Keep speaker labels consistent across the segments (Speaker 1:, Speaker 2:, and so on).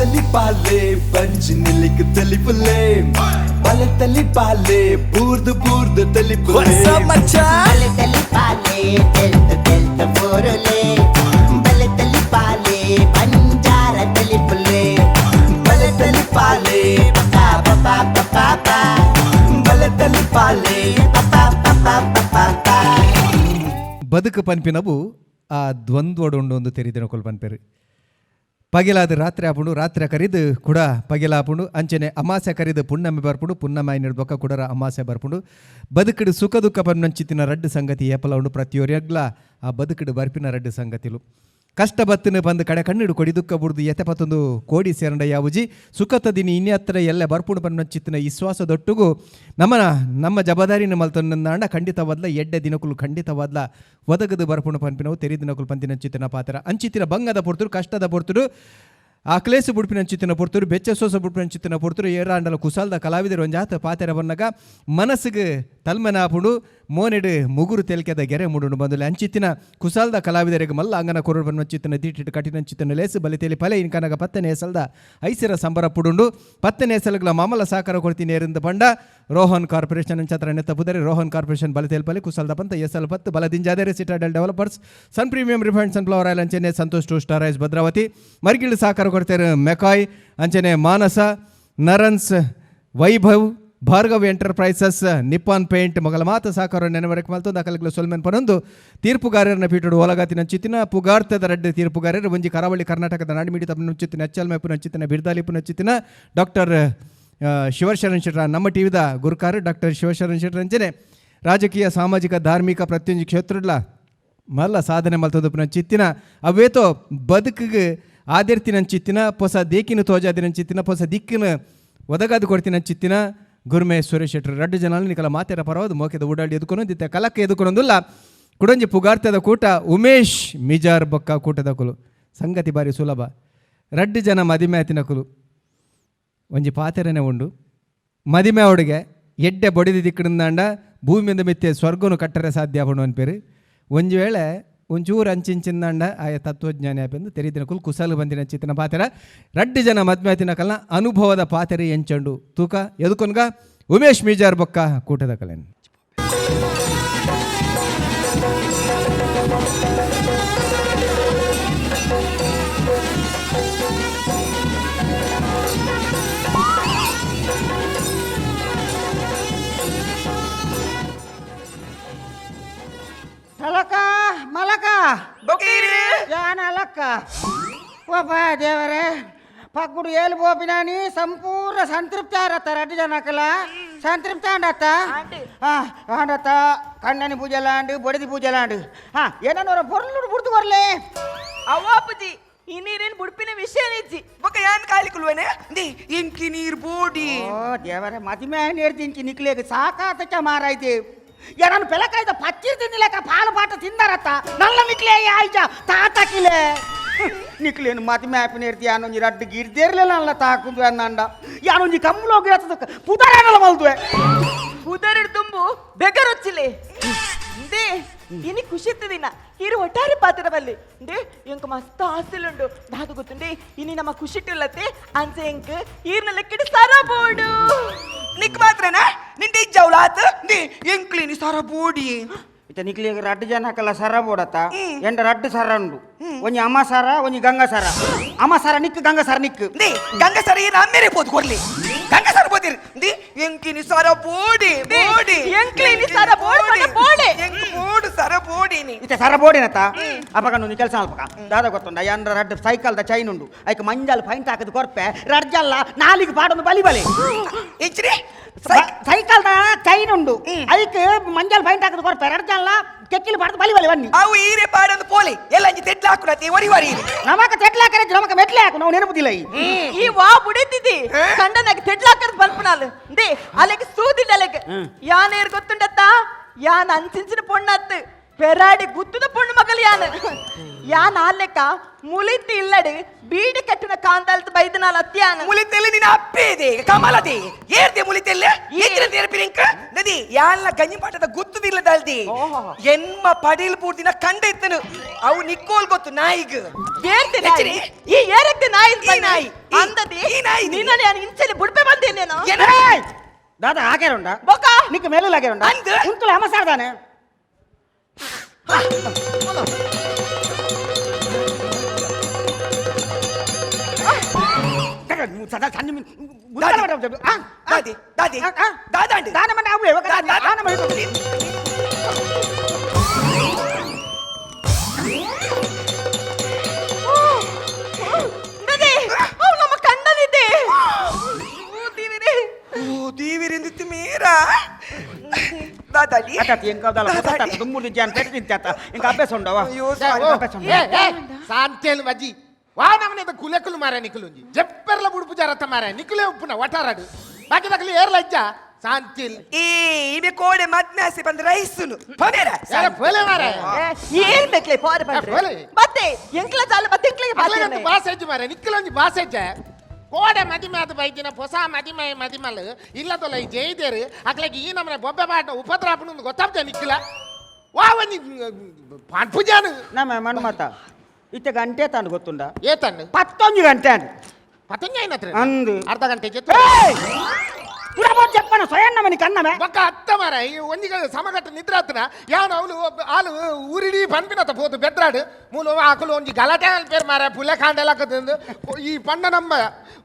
Speaker 1: ತಲಿಪಾಲೆ ಬಂಜಿ ನಿಲಿಕ್ ತಲಿಪುಲೆ ಬಲೆ ತಲಿಪಾಲೆ ಬೂರ್ದು ಬೂರ್ದು ತಲಿಪುಲೆ
Speaker 2: ಬಲೆ ತಲಿಪಾಲೆ ತೆಲ್ತ ತೆಲ್ತ ಬೋರುಲೆ ಬಲೆ ತಲಿಪಾಲೆ ಬಂಜಾರ ತಲಿಪುಲೆ
Speaker 1: ಬಲೆ ತಲಿಪಾಲೆ
Speaker 2: ಪಾ ಪಾ ಪಾ ಪಾ
Speaker 1: ಬಲೆ ತಲಿಪಾಲೆ
Speaker 2: ಪಾ ಪಾ ಪಾ ಪಾ.
Speaker 3: ಬದುಕು ಪನ್ಪಿನವು ಆ ದ್ವಂದ್ವಡುಂಡು ಒಂದು ತೆರಿದಿನ ಪನ್ಪೆರು. ಪಗಿಲಾದ ರಾತ್ರಿ ಆಪುಂಡು, ರಾತ್ರಿ ಕರಿದು ಕುಡ ಪಗಿಲ ಆಪುಂಡು. ಅಂಚನೆ ಅಮಾಸೆ ಕರಿದು ಪುಣ್ಣಮೆ ಬರ್ಪುಂಡು, ಪುಣ್ಣಮೆ ಐನಡ್ ಬೊಕ್ಕ ಕುಡರ ಅಮಾಸೆ ಬರ್ಪುಂಡು. ಬದುಕುಡು ಸುಖ ದುಃಖ ಪನ್ಪಂಚಿತ್ತಿನ ರಡ್ಡು ಸಂಗತಿ ಏಪಲ ಉಂಡು. ಪ್ರತಿಯೊರಿಯಗ್ಲ ಆ ಬದುಕುಡು ಬರ್ಪಿನ ರಡ್ಡು ಸಂಗತಿಲು. ಕಷ್ಟ ಬತ್ತಿನ ಬಂದು ಕಡೆ ಕಣ್ಣಿಡು ಕೊಡಿ ದುಃಖ ಬುಡ್ದು ಎತೆ ಪತ್ತೊಂದು ಕೋಡಿ ಸೇರಂಡ ಯಾವುಜಿ. ಸುಖತ ದಿನ ಇನ್ನತ್ರ ಎಲ್ಲ ಬರ್ಪುಂಡು ಪನ್ಪಂಚಿತ್ತಿನ ವಿಶ್ವಾಸದೊಟ್ಟುಗು ನಮ್ಮನ ನಮ್ಮ ಜವಾಬ್ದಾರಿನ ಮಲ್ತೊಂದಾಂಡ ಖಂಡಿತವಾದ್ಲ ಎಡ್ಡೆ ದಿನಕುಲು ಖಂಡಿತವಾದ್ಲ ಒದಗದು ಬರ್ಪುಂಡು ಪನ್ಪಿನವು ತೆರಿ ದಿನಕುಲು ಪಂತಿನಂಚಿತ್ತಿನ ಪಾತ್ರ. ಅಂಚಿತ್ತಿನ ಬಂಗದ ಪೊರ್ತುಡು, ಕಷ್ಟದ ಪೊರ್ತುಡು, ಆ ಕ್ಲೇಸು ಬುಡ್ಪಿನಂಚಿತ್ತಿನ ಪೊರ್ತುಡು, ಬೆಚ್ಚ ಸೋಸ ಬುಡ್ಪಿನಂಚಿತ್ತಿನ ಪೊರ್ತುಡು ಏರಾಂಡಲ ಕುಸಾಲ್ದ ಕಲಾವಿದರು ಒಂಜಾತ ಪಾತೆರ ಬನ್ನಗ ಮನಸ್ಸಿಗೆ ತಲ್ಮನ ಆಪುಂಡು, ಮೋನೆಡು ಮುಗುರು ತೆಲ್ಕೆದ ಗೆರೆ ಮುಡುಂಡು ಬಂದುಲೆ. ಅಂಚಿತ್ತಿನ ಕುಸಾಲ್ದ ಕಲಾವಿದರಿಗೆ ಮಲ್ಲ ಅಂಗನ ಕೊರಡು ಬನ್ನಂಚಿತ್ತಿನ ದಿಟ್ಟಿಟ್ಟು ಕಠಿಣಂಚಿತ್ತಿನ ಲೇಸು ಬಲಿತೇಲಿ ಪಲೆ ಇನ್ಕನಗ ಪತ್ತನೆ ಎಸಲ್ದ ಐಸಿರ ಸಂಬರ ಪುಡುಂಡು. ಪತ್ತನೆ ಎಸಲುಗಳ ಮಾಮಲ ಸಹಕಾರ ಕೊಡ್ತೀನಿ ಏರಿಂದ ಪಂಡ ರೋಹನ್ ಕಾರ್ಪೊರೇಷನ್ ಅಂಚತ್ರ ನೆತ್ತ ಪುದರೆ ರೋಹನ್ ಕಾರ್ಪೊರೇಷನ್ ಬಲತೇಲ್ ಪಲೆ ಕುಸಲ್ದ ಪಂತ ಎಸಲ್ ಪತ್ತು ಬಲದಿಂಜಾದರೆ Citadel developers, Sun premium refined sunflower oil ಅಂಚನೆ Santosh to star rice Bhadravati ಮರ್ಗಿಳು ಸಹಕಾರ ಕೊಡ್ತಾರೆ. ಮೆಕಾಯ್ ಅಂಚನೆ ಮಾನಸ ನರನ್ಸ್ Vaibhav Bhargav enterprises Nippon paint ಮೊಗಲ ಮಾತ ಸಹಕಾರ ನೆನವರಕ್ಕೆ ಮಲ್ತೊಂದು ಅಕಲಗ್ಲ ಸೊಲ್ಮೆನ್ ಪನೊಂದು. ತೀರ್ಪುಗಾರರನ್ನ ಪೀಠಡು ಓಲಗಾತಿನ ಚಿತ್ತಿನ ಪುಗಾರ್ತದ ರಡ್ಡೆ ತೀರ್ಪುಗಾರರು ಒಂಜಿ ಕರಾವಳಿ ಕರ್ನಾಟಕದ ನಾಡಿಮಿಡಿ ತಪ್ಪು ಚಿತ್ತಿನ ಎಚ್ಚಲ್ ಚಿತ್ತಿನ ಬಿರ್ದಾಲಿಪುನ ಚಿತ್ತಿನ ಡಾಕ್ಟರ್ ಶಿವಶರಣ್ ಶೆಟ್ಟರ, ನಮ್ಮ ಟಿವಿದ ಗುರುಕಾರ ಡಾಕ್ಟರ್ ಶಿವಶರಣ್ ಶೆಟ್ಟರ್ ಅಂಚನೆ ರಾಜಕೀಯ ಸಾಮಾಜಿಕ ಧಾರ್ಮಿಕ ಪ್ರತಿಯೊಂದು ಕ್ಷೇತ್ರಡ್ಲ ಮಲ್ಲ ಸಾಧನೆ ಮಲ್ತೊಂದು ಚಿತ್ತಿನ ಅವೇತೋ ಬದುಕಿಗೆ ಆದಿರ್ತಿನ ಚಿತ್ತಿನ ಹೊಸ ದೇಕಿನ ತೋಜಾದಿನ ಚಿತ್ತಿನ ಹೊಸ ದಿಕ್ಕಿನ ಒದಗಾದು ಕೊಡ್ತಿನ ಚಿತ್ತಿನ ಗುರುಮೆ ಸುರೇಶ್ ಶೆಟ್ಟರ್ ರಡ್ಡು ಜನ ನಿಕಲ ಮಾತೆರ ಪರವಾದ ಮೋಕೆದ ಓಡಾಡಿ ಎದುಕೊನು ದಿತ್ತ ಕಲಕ್ಕೆ ಎದುಕೊನೊಂದುಲ್ಲ. ಕುಡಂಜಿ ಪುಗಾರ್ತದ ಕೂಟ ಉಮೇಶ್ ಮಿಜಾರ್ ಬೊಕ್ಕ ಕೂಟದ ಕುಲು. ಸಂಗತಿ ಬಾರಿ ಸುಲಭ. ರಡ್ಡು ಜನ ಮದಿಮೆ ಆತಿನ ಕುಲು ಒಂಜಿ ಪಾತೆರನೆ ಉಂಡು. ಮದಿಮೆ ಅವಡಿಗೆ ಎಡ್ಡೆ ಬೊಡಿದ ದಿಕ್ಕಡಿಂದಾಂಡ ಭೂಮಿಯಿಂದ ಮಿತ್ತೆ ಸ್ವರ್ಗನು ಕಟ್ಟರೆ ಸಾಧ್ಯ ಆಪುಂಡು ಅನ್ಪೇರು. ಒಂಜಿ ವೇಳೆ ಒಂಚೂರು ಅಂಚಿಂಚಿಂದಾಂಡ ಆಯ ತತ್ವಜ್ಞಾನಿ ಆಪೆಂದು ತೆರಿದಿನ ಕುಲ್ ಕುಸಲು ಬಂದಿನ ಚಿತ್ತಿನ ಪಾತೆರ. ರಡ್ಡು ಜನ ಮದ್ಮೆ ಆತಿನ ಕಲ್ನ ಅನುಭವದ ಪಾತೆರೆ ಎಂಚಂಡು ತೂಕ ಎದುಕೊನ್ಗ ಉಮೇಶ್ ಮೀಜಾರ್ ಬೊಕ್ಕ ಕೂಟದ ಕಲೆನ್.
Speaker 4: ತಲಕ ಮಲಕ ಯಾನ ಅಲಕ್ಕ ಒಬ್ಬ ದೇವರೇ ಪಕ್ಕುಡು ಏಳು ಬೋಪಿನಾನಿ ಸಂಪೂರ್ಣ ಸಂತೃಪ್ತಿ ಆರತ್ತ ರಡ್ಡು ಜನಕಲ ಸಂತೃಪ್ತಿ ಆಂಡತ್ತ ಆಂಡತ್ತ. ಕಣ್ಣನಿ ಪೂಜೆಲಾಂಡು ಬೊಡದಿ ಪೂಜೆಲಾಂಡು ಹಾ ಏನನ್ನೋರ ಪೊರ್ಲು ಬುಡ್ದು ಬರ್ಲೆ.
Speaker 5: ಅವ್ವಾಪುಜಿ ಈ ನೀರಿನ ಬುಡ್ಪಿನ ವಿಷಯ ನಿಜ್ಜಿ.
Speaker 6: ಬೊಕ ಯಾನ್ ಕಾಲಿ ಕುಲ್ವನೆ ದಿ ಇಂಕಿ ನೀರ್ ಬೋಡಿ.
Speaker 4: ಓ ದೇವರೇ ಮತಿಮೆ ನೀರು ತಿಂಕಿ ನಿಕ್ಲೇಗ ಸಾಕಾತಕ್ಕೆ ಮಾರಾಯ್ತಿ. ಏನನ್ನು ಪೆಲಕಾಯ್ದ ಪಚ್ಚಿರ್ ತಿಂದಿಲ್ಲಕ್ಕ ಪಾಲು ಪಾಟ ತಿಂದಾರತ್ತ ನಲ್ಲ ನಿಕ್ಲೇ ಆಯ್ಚ ತಾತಕಿಲೆ ನಿಕ್ಲೇನು ಮತಿಮೆ ಆಪಿ ನೇರ್ತಿ ಯಾನೊಂಜಿ ರಡ್ಡು ಗಿರ್ದೇರ್ಲೆ ನಲ್ಲ ತಾಕುಂದು ಅನ್ನಂಡ ಯಾನೊಂಜಿ ಕಮ್ಮಲೋಗಿ ಪುದರಾನಲ ಮಲ್ದುವೆ.
Speaker 5: ಉದರಡು ತುಂಬು ಬೆಗರೊಚ್ಚಿಲೆ ಇಂದೇ ಇನಿ ಖುಷಿತ್ತ ದಿನ ಇರು ಒಟ್ಟಾರೆ ಪಾತ್ರವಲ್ಲಿ ಇಂದೇ ಎಂಕ ಮಸ್ತ್ ಆಸೆಲುಂಡು ದಾದ ಗೊತ್ತುಂಡೆ ಇನಿ ನಮ್ಮ ಖುಷಿಟ್ಟುಲ್ಲತ್ತೆ ಅಂಚೆ ಎಂಕ್ ಈರ್ನ ಲೆಕ್ಕಿಡು ಸರ ಬೋಡು.
Speaker 6: ನಿಕ್ ಮಾತ್ರನಾ ನಿಂದೆ ಇಜ್ಜೌಲಾತ್ ದಿ ಎಂಕ್ಲಿನಿ ಸರ ಬೋಡಿ.
Speaker 4: ಇತ್ತ ನಿಕ್ಲಿಗೆ ರಡ್ಡು ಜನಕ್ಕಲ್ಲ ಸರ ಬೋಡತ್ತ ಎಂಡ ರಡ್ಡು ಸರ ಉಂಡು. ಒಂಜಿ ಅಮ್ಮ ಸರ ಒಂಜಿ ಗಂಗಾ ಸರ. ಅಮ್ಮ ಸರ ನಿಕ್ಕು ಗಂಗಾ ಸರ ನಿಕ್ಕು.
Speaker 6: ದಿ ಗಂಗ ಸರ ಏನ್ ಅಮ್ಮೇರೆ ಪೋದು ಕೊಡ್ಲಿ ಗಂಗ ಸರ ಬೋದಿರ್ ದಿ ಎಂಕಿನಿ ಸರ ಬೋಡಿ ಬೋಡಿ.
Speaker 5: ಎಂಕ್ಲಿನಿ ಸರ ಬೋಡು ಪಂಡ ಬೋಡೆ.
Speaker 6: ಎಂಕ್ ಬೋಡು ಸರ ಬೋಡಿ ನಿ.
Speaker 4: ಇತ್ತೆ ಸರ ಬೋಡಿನತ್ತ ಅಪಗ ನುಂಜಿ ಕೆಲಸ ಅಲ್ಪಕ ದಾದ ಗೊತ್ತುಂಡ ಯಾನ್ರ ರಡ್ಡು ಸೈಕಲ್ದ ಚೈನ್ ಉಂಡು ಐಕ್ ಮಂಜಲ್ ಫೈಂಟ್ ಹಾಕದು ಕೊರ್ಪೆ ರಡ್ಜಲ್ಲ ನಾಲಿಗೆ ಪಾಡೊಂದು ಬಲಿ ಬಲಿ.
Speaker 6: ಎಂಚಿನಿ
Speaker 4: ಸೈಕಲ್ದ ಚೈನ್ ಉಂಡು ಐಕ್ ಮಂಜಲ್ ಫೈಂಟ್ ಹಾಕದು ಕೊರ್ಪೆ ರಡ್ಜಲ್ಲ ಕೆಕ್ಕಿಲು ಪಾಡದು ಬಲಿ ಬಲಿ ಬನ್ನಿ.
Speaker 6: ಅವು ಈರೆ ಪಾಡೊಂದು ಪೋಲಿ ಎಲ್ಲ ಅಂಜಿ ತೆಡ್ಲ ಹಾಕುನತಿ ಒರಿ ಒರಿ ಈರೆ.
Speaker 4: ನಮಕ ತೆಟ್ಲಾಕರೆ ನಮಕ ಮೆಟ್ಲೆ ಹಾಕು ನಾವು ನೆನಪುದಿಲ್ಲ ಈ.
Speaker 5: ಈ ವಾ ಬುಡಿತಿದ್ದಿ ಕಂಡನಾಗ ತೆಡ್ಲಾಕರ್ದು ಬಲ್ಪನಾಲು ಇಂದೇ ಅಲೆಗೆ ಸೂದಿಲ್ಲ ಅಲೆಗೆ ಯಾನೇರ್ ಗೊತ್ತುಂಡತ್ತ ಯಾನ್ ಅಂಚಿಂಚಿನ ಪೊಣ್ಣತ್ತು ಪೆರಾಡಿ ಗುತ್ತದ ಪೊಣ್ಣು ಮಗಲು ಯಾನ್. ಯಾನ್ ಆಲೆಕ ಮುಲಿತಿ ಇಲ್ಲಡೆ ಬೀಡಿ ಕಟ್ಟಿನ ಕಾಂದಲ್ತ ಬೈದನಾಲ ಅತ್ಯಾನ.
Speaker 6: ಮುಲಿತೆಲ್ಲಿ ನಿನ್ನ ಅಪ್ಪೇದೆ ಕಮಲದೆ ಏರ್ದೆ ಮುಲಿತೆಲ್ಲೆ ಏತಿನ ತೇರ್ಪಿರಿಂಕ ನದಿ ಯಾಲ್ನ ಗಂಜಿ ಪಾಠದ ಗುತ್ತದಿಲ್ಲ ದಲ್ದಿ.
Speaker 5: ಓಹೋ.
Speaker 6: ಎನ್ಮ ಪಡೀಲ್ ಪೂರ್ತಿನ ಕಂಡ ಇತ್ತನು ಅವು ನಿಕ್ಕೋಲ್ ಗೊತ್ತು ನಾಯಿಗ್.
Speaker 5: ಏರ್ತೆ ನಾಯಿ?
Speaker 6: ಹೆಚ್ಚಿರಿ.
Speaker 5: ಈ ಏರಕ್ಕೆ ನಾಯಿ ಅಂತ
Speaker 6: ಈ ನಾಯಿ,
Speaker 5: ಅಂದದಿ
Speaker 6: ಈ ನಾಯಿ.
Speaker 5: ನಿನ್ನ ನಾನು ಇಂಚಲಿ ಬುಡ್ಪೆ ಬಂದೇನೇನೋ.
Speaker 6: ಏನ?
Speaker 4: ದಾದಾ ಹಾಕ್ಯಾರುಂಡ?
Speaker 5: ಬೊಕ.
Speaker 4: ನಿಕ್ಕ ಮೇಲೆ ಹಾಕ್ಯಾರುಂಡ?
Speaker 6: ಅಂದ್.
Speaker 4: ಉಂತುಲ ಅಮಸಾರ್ದಾನೆ.
Speaker 6: ದಾದಿ ದಾದಿ ದಾದಾಂಡಿ.
Speaker 5: ನದಿ ಅವು ನಮ್ಮ ಕಂಡನಿದ್ದೆ. ದೇವರೇ.
Speaker 6: ಓ ದೇವಿರಿಂದಿತ್ತು ಮೀರಾ ದಾದಾಲಿ.
Speaker 4: ఇంకా అభ్యాసం ఉండవా?
Speaker 6: ಅಯ್ಯೋ, sorry.
Speaker 7: ಸಾಂತೇಲು ಬಜ್ಜಿ ವಾ ನಮನೆ ಕುಲೆಕುಲು ಮಾರ ನಿಕುಲುಂಜಿ ಜೆಪ್ಪೆರ್ಲ ಬುಡುಪು ಜಾರತ್ತ ಮಾರ ನಿಕುಲೇ ಉಪ್ಪುನ ವಟಾರಡು ಬಾಕಿ ದಕಲಿ ಏರ್ಲ ಇಜ್ಜ ಸಾಂತೇಲ್.
Speaker 6: ಈ ಇವೆ ಕೋಡೆ ಮದ್ನಾಸಿ ಬಂದ ರೈಸುನು ಪೋನೇರ.
Speaker 7: ಯಾರ ಪೋಲೆ ಮಾರ.
Speaker 5: ಏನ್ ಬೇಕ್ಲೆ ಪಾರ ಬಂದ್ರೆ?
Speaker 7: ಪೋಲೆ.
Speaker 5: ಮತ್ತೆ ಎಂಕ್ಲ ಚಾಲು ಮತ್ತೆ ಎಂಕ್ಲಿಗೆ
Speaker 7: ಅಕ್ಲೆಗಂತೂ ಬಾಸೆಜ್ಜು ಮಾರ ನಿಕ್ಕಲೊಂಜಿ ಬಾಸೆಜ್ಜ ಕೋಡೆ ಮದಿಮೆ ಅದು ಬೈದಿನ ಹೊಸ ಮದಿಮೆ ಮದಿಮಲ್ ಇಲ್ಲದೊಲ್ಲ ಈ ಜೈದೇರು ಅಕ್ಲೆಗೆ ಈ ನಮ್ಮನೆ ಬೊಬ್ಬೆ ಬಾಟ ಉಪದ್ರಾಪನ ಗೊತ್ತಾಗ್ತದೆ ನಿಕ್ಕಿಲ ವಾ ಒಂಜಿ ಪನ್ಪುಜಾನು.
Speaker 4: ನಮ್ಮ ಮನ್ಮತ ಇತ್ತ ಗಂಟೆ ತಾನು ಗೊತ್ತುಂಡ?
Speaker 7: ಏತನ್ನು?
Speaker 4: ಪತ್ತೊಂದು ಗಂಟೆ ಅಂದು.
Speaker 7: ಪತಂಜ అయినತ್ರ.
Speaker 4: ಅಂದು.
Speaker 7: ಅರ್ಧ ಗಂಟೆ ಜೊತೆ.
Speaker 4: చెప్పను స్వయం కన్నమే.
Speaker 7: ಬೊಕ್ಕ ಅತ್ತ ಮಾರ ಈ ಒಂಜಿ ಸಮಗಟ್ಟ ನಿದ್ರಾತನ ಯಾವನ ಅವಳು ಆಲು ಊರಿಡಿ ಪನ್ಪಿನತ ಪೋತು ಬೆದ್ರಾಡು ಮೂಲು ಆಕಲು ಒಂಜಿ ಗಲಾಟೆ ಅನ್ಪೇರ್ ಮಾರ ಪುಲೆ ಕಾಂಡೆಲಾಕದಂದು ಈ ಪಂಡ ನಮ್ಮ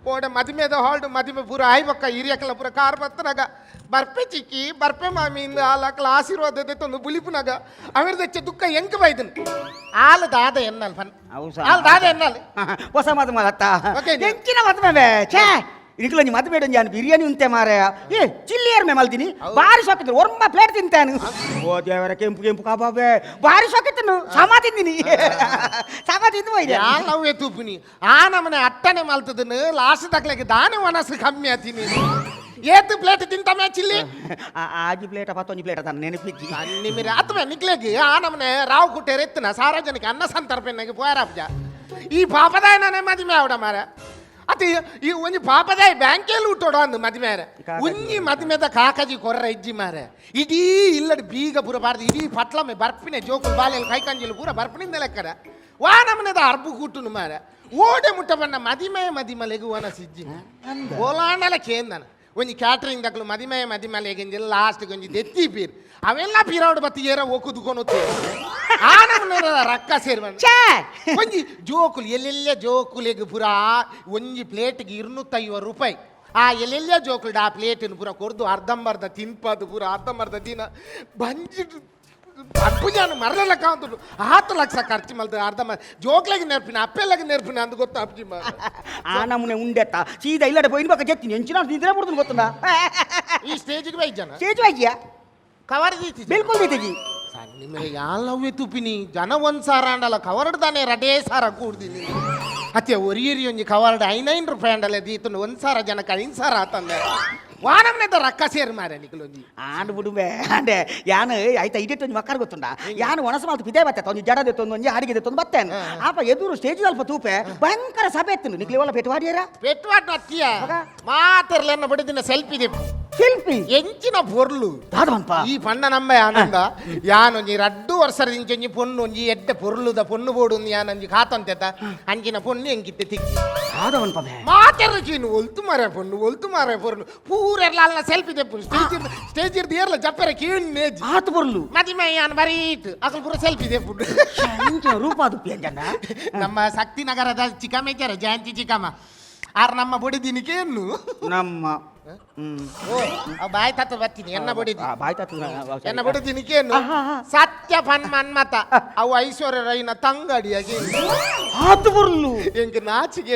Speaker 7: ಕೋಡೆ ಮದಿಮೆದ ಹಾಲ್ಡು ಮದಿಮೆ ಪೂರ ಆಯ್ ಬೊಕ್ಕ ಹಿರಿಯಕಲ ಪೂರ ಕಾರ್ ಬತ್ತನಾಗ ಬರ್ಪೆ ಚಿಕ್ಕಿ ಬರ್ಪೆ ಮಾಮಿಂದ ಆಲಕಲ ಆಶೀರ್ವಾದ ತಂದು ಬುಲಿಪುನಾಗ ಅವಿರ್ದಚ್ಚ ದುಃಖ ಎಂಕ ಬೈದನ್ ಆಲು ದಾದ ಎನ್ನಲ್ ಫನ್. ಆಲು ದಾದ ಎನ್ನಲ್.
Speaker 4: ಹೊಸ ಮದು ಮಲತ್ತ.
Speaker 7: ಓಕೆ.
Speaker 4: ಎಂಚಿನ ಮದುವೆ ಛೇ ಇಂಕ್ಲೊಂಜಿ ಮದುವೆ ಒಂಜಿ ಬಿರಿಯಾನಿ ಉಂತೆ ಮಾರಾಯ. ಏ ಚಿಲ್ಲಿ ಏರ್ ಮೇ ಮಲ್ದಿನಿ ಬಾರಿ ಸೊಕ್ಕಿದ್ರು ಒರ್ಮ ಪ್ಲೇಟ್ ತಿಂತಾನು. ಓ ದೇವರ ಕೆಂಪು ಕೆಂಪು ಕಬಾಬೆ ಬಾರಿ ಸೊಕ್ಕಿತ್ತನು ಸಮ ತಿಂದಿನಿ ಸಮ ತಿಂದು ಹೋಯ್ದೆ.
Speaker 7: ಯಾಲವ್ವೆ ತೂಪುನಿ ಆ ನಮನೆ ಅಟ್ಟನೆ ಮಲ್ತದನು ಲಾಸ್ಟ್ ತಕ್ಲೆಗೆ ದಾನೆ ಮನಸ್ಸು ಕಮ್ಮಿ ಆತೀನಿ ಏತು ಪ್ಲೇಟ್ ತಿಂತಮೆ ಚಿಲ್ಲಿ.
Speaker 4: ಆಜಿ ಪ್ಲೇಟ್ ಪತ್ತೊಂಜಿ ಪ್ಲೇಟ್ ತಾನು ನೆನಪಿಜ್ಜಿ.
Speaker 7: ಅನ್ನಿ ಮಿರೆ ಅಥವಾ ನಿಕ್ಲೆಗೆ ಆ ನಮನೆ ರಾವ್ ಕುಟ್ಟೇರ್ ಎತ್ತನ ಸಾರ್ವಜನಿಕ ಅನ್ನ ಸಂತರ್ಪಣೆಗೆ ಪೋಯರಾಪ್ಜ ಈ ಪಾಪದಾಯ ನಾನೇ ಮದಿಮೆ ಆವಡ ಮಾರ ಅತಿ ಈ ಒಂಜಿ ಪಾಪದಾಯ ಬ್ಯಾಂಕಲ್ಲಿ ಹುಟ್ಟೋಡ ಅಂದು ಮದಿಮೇರೆ.
Speaker 4: ಕಾಕಜಿ.
Speaker 7: ಒಂಜಿ ಮದಿಮೆದ ಕಾಕಜಿ ಕೊರ್ರ ಇಜ್ಜಿ ಮಾರೆ ಇಡೀ ಇಲ್ಲಡ್ ಬೀಗ ಪೂರ ಬಾರ್ದು ಇಡೀ ಪಟ್ಲಮೆ ಬರ್ಪಿನೆ ಜೋಕುಲು ಬಾಲೆಲ್ ಕೈಕಂಜಿಲು ಪೂರ ಬರ್ಪಿನಿಂದ ಲೆಕ್ಕಡ ವಾ ನಮನೆದ ಅರ್ಬು ಕೂಟುನು ಮಾರೆ ಓಡೆ ಮುಟ್ಟ ಬಣ್ಣ ಮದಿಮೆ ಮದಿಮಲೆಗು ವನ ಸಿಜ್ಜಿ ಓಲಾಂಡಲ ಕೇಂದನ ಒಂಜಿ ಕ್ಯಾಟ್ರಿಂಗ್ ದಕ್ಲು ಮದಿಮೆ ಮದಿಮಲೆಗೆ ಲಾಸ್ಟ್ ಒಂಜಿ ದೆತ್ತಿ ಪೀರ್ ಅವೆಲ್ಲ ಪೀರಾವಡು ಬತ್ತಿ ಏರ ಒಕ್ಕುದುಕೊಂಡು ಆ ನಮನೆ ರಕ್ಕ ಸೇರ್ವನ್.
Speaker 4: ಛೇ.
Speaker 7: ಒಂಜಿ ಜೋಕುಲು ಎಲ್ಲೆಲ್ಲ ಜೋಕುಲೆಗ್ ಪೂರ ಒಂಜಿ ಪ್ಲೇಟ್ಗೆ 250 ರೂಪಾಯಿ ಆ ಎಲ್ಲೆಲ್ಲ ಜೋಕುಲ್ಡ ಆ ಪ್ಲೇಟಿನ ಪೂರ ಕೊರ್ದು ಅರ್ಧಂಬರ್ಧ ತಿನ್ಪದು ಪೂರ ಅರ್ಧಂಬರ್ಧ ದಿನ ಬಂಜಿ ಅಪ್ಪುಜಾನು ಮರಲೆಲ್ಲ ಕಾಂತುಂಡು ಆತು ಲಕ್ಷ ಖರ್ಚು ಮಲ್ತು ಅರ್ಧ ಜೋಕ್ಲೆಗ್ ನೆರ್ಪಿನ ಅಪ್ಪೆಲ್ಲಗೆ ನೆರ್ಪಿನ ಅಂದು ಗೊತ್ತ ಅಪ್ಜಿ.
Speaker 4: ಆ ನಮೂನೆ ಉಂಡೆತ್ತ ಸೀದಾ ಇಲ್ಲಡೆ ಪೋಯಿನ ಪಕ್ಕ ಜೆತ್ತಿನಿ ಎಂಚಿನ ನಿದ್ರೆ ಬಿಡ್ದು ಗೊತ್ತುಂಡ.
Speaker 7: ಈ ಸ್ಟೇಜಿಗೆ ಬೈಜನ.
Speaker 4: ಸ್ಟೇಜ್ ವೈದ್ಯ.
Speaker 7: ಕವರ್ ದೀತಿ.
Speaker 4: ಬಿಲ್ಕುಲ್ ದೀತಿಜಿ.
Speaker 7: ಸಣ್ಣ ಮೇಲೆ ಯಾಲವ್ವೆ ತುಪಿನಿ ಜನ ಒಂದ್ ಸಾರ ಅಂಡಲ್ಲ ಕವರ್ಡ್ ತಾನೆ ರಡೇ ಸಾರ ಕೂಡ್ದಿನಿ ಅತ್ತೆ ಒರಿಯರಿ ಒಂಜಿ ಕವರ್ಡ್ ಐನೈನ್ ರೂಪಾಯಿ ಅಂಡಲ್ಲ ದೀತುಂಡು ಒಂದ್ ಸಾರ ಜನಕ್ಕೆ ಐನ್ ಸಾರ ಆತಂದೆ ವಾನಮ್ನೆದ ರಕ್ಕ ಸೇರ್ ಮಾರೆ ನಿಕಲೊಂಜಿ.
Speaker 4: ಆಂಡ್ ಬುಡುಬೆ ಅಂಡೆ ಯಾನ್ ಐತ ಇಡಿಟ್ ಒಂಜಿ ಮಕ್ಕರ್ ಗೊತ್ತುಂಡ ಯಾನ್ ಒಣಸ ಮಾಲ್ತು ಪಿದೆ ಬತ್ತೆ ಒಂಜಿ ಜಡ ದೆತ್ತೊಂದು ಒಂಜಿ ಅಡಿಗೆ ದೆತ್ತೊಂದು ಬತ್ತೇನು ಆಪ ಎದುರು ಸ್ಟೇಜ್ ಅಲ್ಪ ತೂಪೆ ಭಯಂಕರ ಸಭೆ ಎತ್ತುಂಡು ನಿಕ್ಲಿ ಒಲ್ಲ ಪೆಟ್ಟು ವಾಡಿಯರ.
Speaker 7: ಪೆಟ್ವಾಟ್ ಅತ್ತಿಯ ಮಾತೆರ್ಲೆನ್ನ ಬಡಿದಿನ ಸೆಲ್ಫಿ ದೆಪ್ಪು.
Speaker 4: ಸೆಲ್ಫಿ.
Speaker 7: ಎಂಚಿನ ಪೊರ್ಲು.
Speaker 4: ದಾದವನ್ಪ.
Speaker 7: ಈ ಪಣ್ಣ ನಮ್ಮ ಆನಂದ ಯಾನೊಂಜಿ ರಡ್ಡು ವರ್ಷದ ಒಂಜಿ ಪೊಣ್ಣು ಒಂಜಿ ಎಡ್ಡೆ ಪೊರ್ಲುದ ಪೊಣ್ಣು ಬೋಡು ಯಾನೊಂಜಿ ಕಾತಂತೆತ ಅಂಚಿನ ಪೊಣ್ಣು ಎಂಕಿತ್ತೆ ತಿಕ್ಕಿ.
Speaker 4: ದಾದವನ್ಪ ಬೇ.
Speaker 7: ಮಾತೆರ್ರ ಚೀನು ಒಲ್ತು ಮಾರೆ ಪೊಣ್ಣು ಒಲ್ತು ಮಾರೆ ಪೊರ್ಲು ಪೂರೆರ್ಲ ಅಲ್ಲ ಸೆಲ್ಫಿ ದೆಪ್ಪು ಸ್ಟೇಜ್ ಸ್ಟೇಜ್ ಇರ್ದು ಏರ್ಲ ಜಪ್ಪರೆ ಕೀಣ್ಣೇಜ್.
Speaker 4: ಆತು ಪೊರ್ಲು.
Speaker 7: ಮದಿಮೆ ಯಾನ್ ಬರೀಟ್ ಅಕಲ್ ಪೂರ ಸೆಲ್ಫಿ ದೆಪ್ಪು.
Speaker 4: ಎಂಚಿನ ರೂಪ ಅದು ಅಂಜಣ್ಣ.
Speaker 7: ನಮ್ಮ ಶಕ್ತಿ ನಗರದ ಚಿಕ್ಕಮೇಚಾರ ಜಯಂತಿ ಚಿಕ್ಕಮ್ಮ ಆರ್ ನಮ್ಮ ಬೊಡಿದಿನಿಕೆ ಏನು.
Speaker 4: ನಮ್ಮ
Speaker 7: ಓ ಅವ್ ಬಾಯ್ ತಾತ ಬರ್ತೀನಿ ಎನ್ನ ಬೊಡಿದಿ.
Speaker 4: ಬಾಯ್ ತಾತ.
Speaker 7: ಎನ್ನ ಬೊಡಿದಿನಿಕೇನು ಸತ್ಯ ಪನ್ ಮನ್ಮತ ಅವು ಐಶ್ವರ್ಯ ರೈನ ತಂಗಡಿಯಾಗಿ.
Speaker 4: ಆತು ಪೊರ್ಲು.
Speaker 7: ಎಂಕ್ ನಾಚಿಕೆ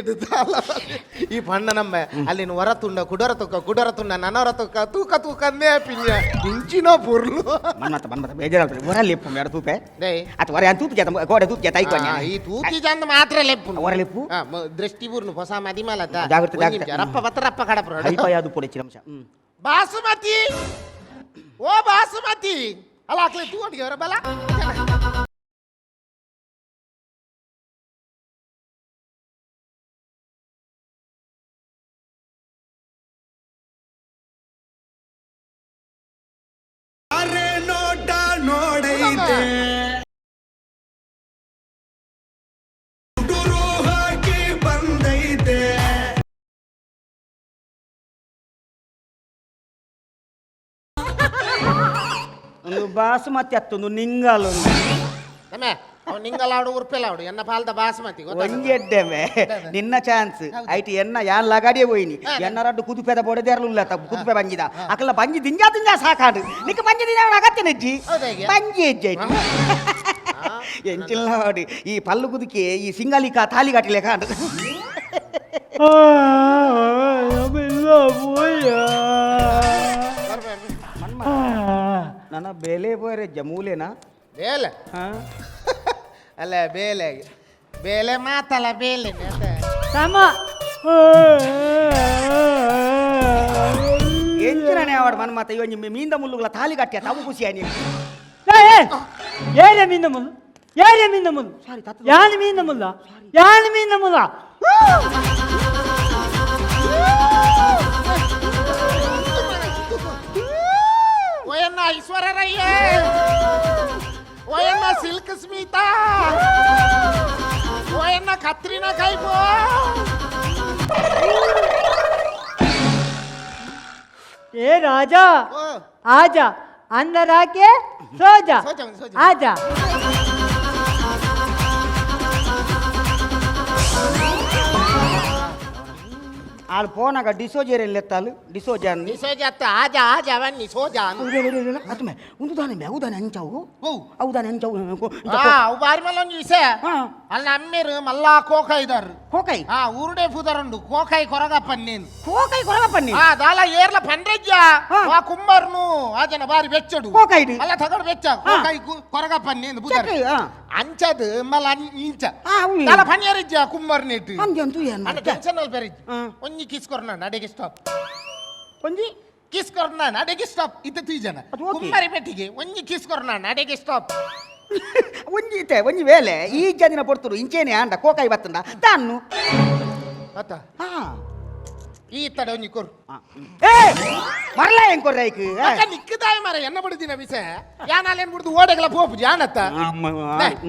Speaker 7: ಈ ಪಣ್ಣ ನಮ್ಮ ಅಲ್ಲಿನ ಹೊರ ತುಂಡ ಕುಡರ ತುಕ್ಕ ಕುಡರ ತುಂಡ ನನವರ ತುಕ್ಕ ತೂಕ ತೂಕ ಅಂದೇ ಪಿಂಜ ಇಂಚಿನ ಪೊರ್ಲು.
Speaker 4: ಮನ್ಮತ ಮನ್ಮತ ಬೇಜಾರಾಗ್ತದೆ ಹೊರ ಲೆಪ್ಪು ಮೇಡ ತೂಪೆ.
Speaker 7: ಡೇಯ್.
Speaker 4: ಅಥವಾ ಹೊರ ತೂಪು ಜಾತ ಗೋಡೆ ತೂಪು ಜಾತ ಐಕ್ವ.
Speaker 7: ಈ ತೂತಿ ಚಂದ ಮಾತ್ರ ಲೆಪ್ಪು.
Speaker 4: ಹೊರ ಲೆಪ್ಪು.
Speaker 7: ದೃಷ್ಟಿ ಪೂರ್ಣ ಹೊಸ ಮದಿಮಲದ.
Speaker 4: ಜಾಗ್ರತೆ, ಜಾಗ್ರತೆ.
Speaker 7: ರಪ್ಪ ಬತ್ತ ರಪ್ಪ ಕಡಪ್ರ.
Speaker 4: ಹೈಫೈ ಅದು ಪೊಡೆ ಚಿರಂಶ.
Speaker 7: ಬಾಸುಮತಿ ಓ ಬಾಸುಮತಿ ಅಲ್ಲ ಅಕ್ಲೆ ತೂ ಅಡಿಗೆ ಬಲ.
Speaker 4: ಒಂದು ಬಾಸುಮತಿ ಅತ್ತೊಂದು ನಿಂಗಾಲು.
Speaker 7: ತಮ್ಮೆ, ಅವ್ ನಿಂಗಲಾಡು ಉರ್ಪೆಲಾಡು ಎನ್ನ ಪಾಲ್ದ ಬಾಸುಮತಿ ಗೊತ್ತಾತದ?
Speaker 4: ಒಂಜಿ ಎಡ್ಡೆಮೆ ನಿನ್ನ ಚಾನ್ಸ್ ಐಟ್ ಎನ್ನ ಯಾನ್ ಲಗಾಡಿಯೇ ಹೋಯಿನಿ. ಎನ್ನ ರಡ್ಡು ಕುದುಪೆದ ಬೊಡೆದೇರ್ಲು ಕುದುಪೆ ಬಂಜಿದ ಅಕಲ ಬಂಜಿ ದಿಂಜಾ ದಿಂಜಾ ಸಾಕಾಡು. ನಿಕ್ಕ ಬಂಜಿ ದಿಂಜಾ ಅಗತ್ಯ ನೆಜ್ಜಿ.
Speaker 7: ಹೌದಾ ಈಗ?
Speaker 4: ಬಂಜಿ ಹೆಜ್ಜೆ ಎಂಚಿಲ್ಲ ನೋಡಿ ಈ ಪಲ್ಲು ಕುದುಕಿ ಈ ಸಿಂಗಾಲಿಕ ತಾಲಿ ಕಟ್ಟಿಲೆ ಕಾಂಡು. ನನ್ನ ಬೆಲೆ ಬೋರೆ ಜಮೂಲೇನಾ?
Speaker 7: ಬೇಲೆ ಅಲ್ಲ, ಬೇಲೆ ಬೇಲೆ ಮಾತಲ್ಲ ಬೇಲೆ.
Speaker 8: ಸಮ.
Speaker 4: ಎಂಚಿನ ಅವಡು ಮನ್ಮತ ಇವನ್ ಮೀಂದ ಮುಳ್ಳುಗಳ ತಾಲಿ ಕಟ್ಟಿಯ ತಾವು ಖುಷಿಯ ನೀನು.
Speaker 8: ಏರೆ ಮೀನ ಮುಲ್ಲು, ಏರೆ ಮೀನ ಮುಲ್ಲು, ಯಾನ್ ಮೀನ ಮುಲ್ಲ, ಯಾನ್ ಮೀನ ಮುಲ್ಲ.
Speaker 7: ಓಯನ್ನ ಐಶ್ವರ್ಯ ರೈಯೇ, ಓಯನ್ನ ಸಿಲ್ಕ್ ಸ್ಮಿತಾ, ಓಯನ್ನ ಕತ್ರಿನಾ ಕೈಫೋ.
Speaker 8: ಏ ರಾಜಾ,
Speaker 7: ಓ.
Speaker 8: ಆಜಾ, ಅಂದರ್ ಆಕೆ ಸೋಜಾ.
Speaker 7: ಸೋ ಜಾऊं, ಸೋ ಜಾऊं.
Speaker 8: ಆಜಾ.
Speaker 4: ಆಳು ಪೋನಾಗ ಡಿಸೋಜೇರಲ್ಲಿ ಎತ್ತಾಲು ಡಿಸೋಜ.
Speaker 7: ನಿಸೋಜ ಅತ್ತ, ಆಜಾ ಆಜಾ ಅವನ್ನಿ ಸೋಜಾ.
Speaker 4: ಅತ್ತಮೆ ಒಂದು ದಾನೆ ಮೆ ಅವುದಾನೆ ಅಂಚಾವು.
Speaker 7: ಓ.
Speaker 4: ಅವುದಾನೆ ಅಂಚಾವು.
Speaker 7: ಆ ಅವು ಬಾರಿ ಮಲ್ಲ ಒಂಜಿ ವಿಷಯ.
Speaker 4: ಹಾ.
Speaker 7: ಅಲ್ಲ, ಅಮ್ಮೇರು ಮಲ್ಲಾ ಕೋಕ ಇದಾರು.
Speaker 4: ಕೋಕೈ.
Speaker 7: ಆ ಊರುಡೆ ಪುದರುಂಡು ಕೋಕಾಯಿ ಕೊರಗಪ್ಪ ನೀನು.
Speaker 4: ಕೋಕೈ ಕೊರಗಪ್ಪ ನೀ.
Speaker 7: ಆ ದಾಲ ಏರ್ಲ ಪಂಡ್ರೆಜ್ಜ.
Speaker 4: ಹಾ.
Speaker 7: ಆ ಕುಂಬರ್ನು ಆ ಜನ ಬಾರಿ ಬೆಚ್ಚಡು.
Speaker 4: ಕೋಕಾಯಿಡು.
Speaker 7: ಅಲ್ಲ ತಗಡು ಬೆಚ್ಚ ಕೋಕಾಯಿ ಕೊರಗಪ್ಪ ನೀನು ಬುದರ್.
Speaker 4: ಚೆಕ್, ಆ.
Speaker 7: ಅಂಚದು ಮಲ್ಲ ಇಂಚ.
Speaker 4: ಆ, ಅವು.
Speaker 7: ದಾಲ ಪನ್ಯರಿಜ್ಜ ಕುಂಬರ್ನಿಟ್ಟು.
Speaker 4: ಅಂದೆ ಅಂತೂ ಏನ್
Speaker 7: ಅಣ್ಣ ಟೆನ್ಷನ್ ಅಲ್ಪ ಪೆರಿಜ್ಜ.
Speaker 4: ಹಾ.
Speaker 7: ಒಂಜಿ ಕಿಸ್ ಕೊರ್ನ ಅಡೆಗೆ ಸ್ಟಾಪ್.
Speaker 4: ಒಂಜಿ
Speaker 7: ಕಿಸ್ ಕೊರ್ನ ಅಡೆಗೆ ಸ್ಟಾಪ್ ಇತ್ತ ತೀಜನ.
Speaker 4: ಅದು ಓಕೆ.
Speaker 7: ಕುಮ್ಮರಿ ಪೆಟ್ಟಿಗೆ ಒಂಜಿ ಕಿಸ್ ಕೊರ್ನ ಅಡೆಗೆ ಸ್ಟಾಪ್.
Speaker 4: ಒಂಜಿ ಇತ್ತೆ ಒಂಜಿ ವೇಳೆ ಈ ಜನಿನ ಪೊರ್ತುರು ಇಂಚೇನೆ ಆಂಡ ಕೋಕಾಯಿ ಬತ್ತಂಡ ತಾನು.
Speaker 7: ಅತ್ತ.
Speaker 4: ಹಾ.
Speaker 7: ಈ ಇತ್ತಡೆ ಒಂಜಿ ಕೊರು.
Speaker 4: ಏ ಮರಲ ಏನ್ ಕೊರ್ರೈಕ್?
Speaker 7: ಅಕ್ಕ ನಿಕ್ಕದಾಯ ಮಾರ ಎನ್ನ ಬಡಿದಿನ ವಿಷಯ ಯಾನಾಲೇನ್ ಬಿಡ್ದು ಓಡೆಗಲ ಪೋಪು ಜಾನತ್ತ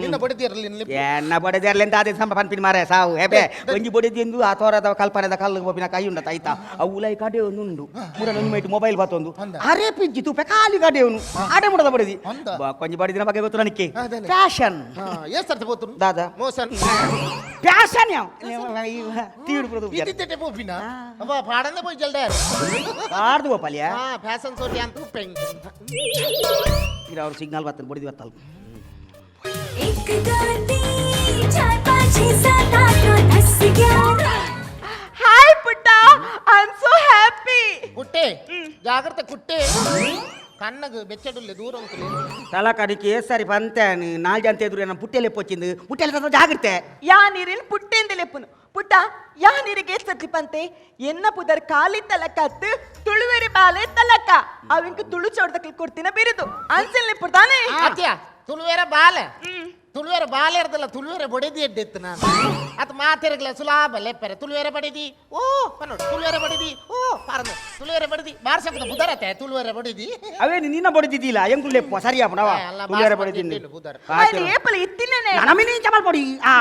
Speaker 7: ನಿನ್ನ ಬಡಿದಿರಲಿ.
Speaker 4: ಎನ್ನ ಬಡದೇರ್ಲೆಂತ ಅದೇ ಸಂಬ ಪನ್ಪಿನ ಮಾರೆ ಸಾವು ಹೆಬೆ ಒಂಜಿ ಬಡಿದಿಂದು ಆ ತೋರದ ಕಲ್ಪನೆದ ಕಲ್ಲು ಪೋಪಿನ ಕೈ ಉಂಡ ಐತ ಅವು ಉಲೈ ಕಡೆ ಒಂದು ಉಂಡು ಮುರನ ಒಂಜಿ ಮೈಟ್ ಮೊಬೈಲ್ ಬತ್ತೊಂದು.
Speaker 7: ಅಂದ.
Speaker 4: ಅರೆ ಪಿಜ್ಜಿ ತೂಪೆ ಖಾಲಿ ಕಡೆಯವನು ಆಡೆ ಮುಡದ ಬಡಿದಿ.
Speaker 7: ಅಂದ.
Speaker 4: ಕೊಂಜಿ ಬಡಿದಿನ ಬಗ್ಗೆ ಗೊತ್ತು ನನಗೆ.
Speaker 7: ಅದೇನೆ.
Speaker 4: ಫ್ಯಾಷನ್.
Speaker 7: ಏಸ್ ಸರ್ತಿ ಪೋತು?
Speaker 4: ದಾದಾ?
Speaker 7: ಮೋಸನ್.
Speaker 4: ಫ್ಯಾಷನ್ ಯಾವ ತೀಡು ಪ್ರದು.
Speaker 7: ಇದ್ದಿದ್ದೆ ಪೋಪಿನ ಅಬ್ಬ ಪಾಡಂದೆ ಪೋಯ್ ಜಲ್ದ.
Speaker 4: ಆರ್ದು ಪೋಪಲ್ಯ.
Speaker 7: ಹಾ ಫ್ಯಾಷನ್ ಸೋಟಿ ಅಂತ ಉಪ್ಪೆಂಗ್.
Speaker 4: ಅವ್ರು ಸಿಗ್ನಲ್ ಬರ್ತದೆ ಬಡಿದಿ ಬತ್ತಲ್.
Speaker 9: एक दो तीन चार पाँच छः सात आठ नौ दस ग्यारह.
Speaker 5: ಹಾಯ್ ಪುಟ್ಟ, I am so happy.
Speaker 7: ಕುಟ್ಟೆ ಜಾಗ್ರತೆ ಕುಟ್ಟೆ, ಕಣ್ಣಗ್ ಬೆಚ್ಚಡುಲ್ಲೆ ದೂರ ಉಂಟು.
Speaker 4: ತಲಕಡಿಕೆ ಸರಿ ಬಂತೆ ನಾಲ್ ಜನ ಎದುರು ನನ್ನ ಪುಟ್ಟೆಲೆ ಪೊಚ್ಚಿಂದು ಪುಟ್ಟೆಲೆ ತಂದು ಜಾಗ್ರತೆ.
Speaker 5: ಯಾ ನೀರಿನ ಪುಟ್ಟೆಂದು ಲೆಪ್ಪುನು ಪುಟ್ಟ, ಯಾ ನೀರಿಗೆ ಸತ್ಲಿಪಂತೆ ಎನ್ನ ಪುದರ್ ಖಾಲಿ ತಲಕತ್ತು ತುಳುವೆರಿ ಬಾಲೆ ತಲಕ ಅವಿಂಕ ತುಳು ಚೌಡ್ದಕ್ಲಿ ಕೊಡ್ತಿನ ಬಿರುದು ಅನ್ಸಲ್ ತಾನೆ.
Speaker 7: ಅತ್ಯ ತುಳುವೇರ ಬಾಲೆ, ತುಳುವೇರ ಬಾಲೆ ಇರ್ದಲ್ಲ, ತುಳುವೇರ ಬಡಿದಿ ಎಡ್ಡಿತ್ತು ನಾನು ಅತ್ ಮಾತಿರಗ್ಲ ಸುಲಾಭ ಲೆಪ್ಪರೆ ತುಳುವೇರ ಬಡಿದಿ ಓ ಪನ್ನೋಡು ತುಳುವೇರ ಬಡಿದಿ ಓ ಪಾರಂದು ತುಳುವೇರ ಬಡಿದಿ ಬಾರ್ಸಕದ ಬುದರತೆ ತುಳುವೇರ ಬಡಿದಿ.
Speaker 4: ಅವೇ ನಿನ್ನ ಬಡಿದಿದ್ದಿಲ್ಲ ಎಂಕುಲು ಲೆಪ್ಪ ಸರಿ ಅಪ್ಪನವ.
Speaker 7: ಅಲ್ಲ,
Speaker 4: ತುಳಿಯರ
Speaker 7: ಬಾಸ್ಮತಿ
Speaker 4: ಬಡಿದಿದ್ದು.
Speaker 7: ಇಟ್ಟಿದ್ದು ಬುದರ್.
Speaker 5: ಏಪಲ ಇತ್ತಿನೇ.
Speaker 4: ನನಮಿನಿ ಚಮಲ್ ಪೊಡಿ ಆ.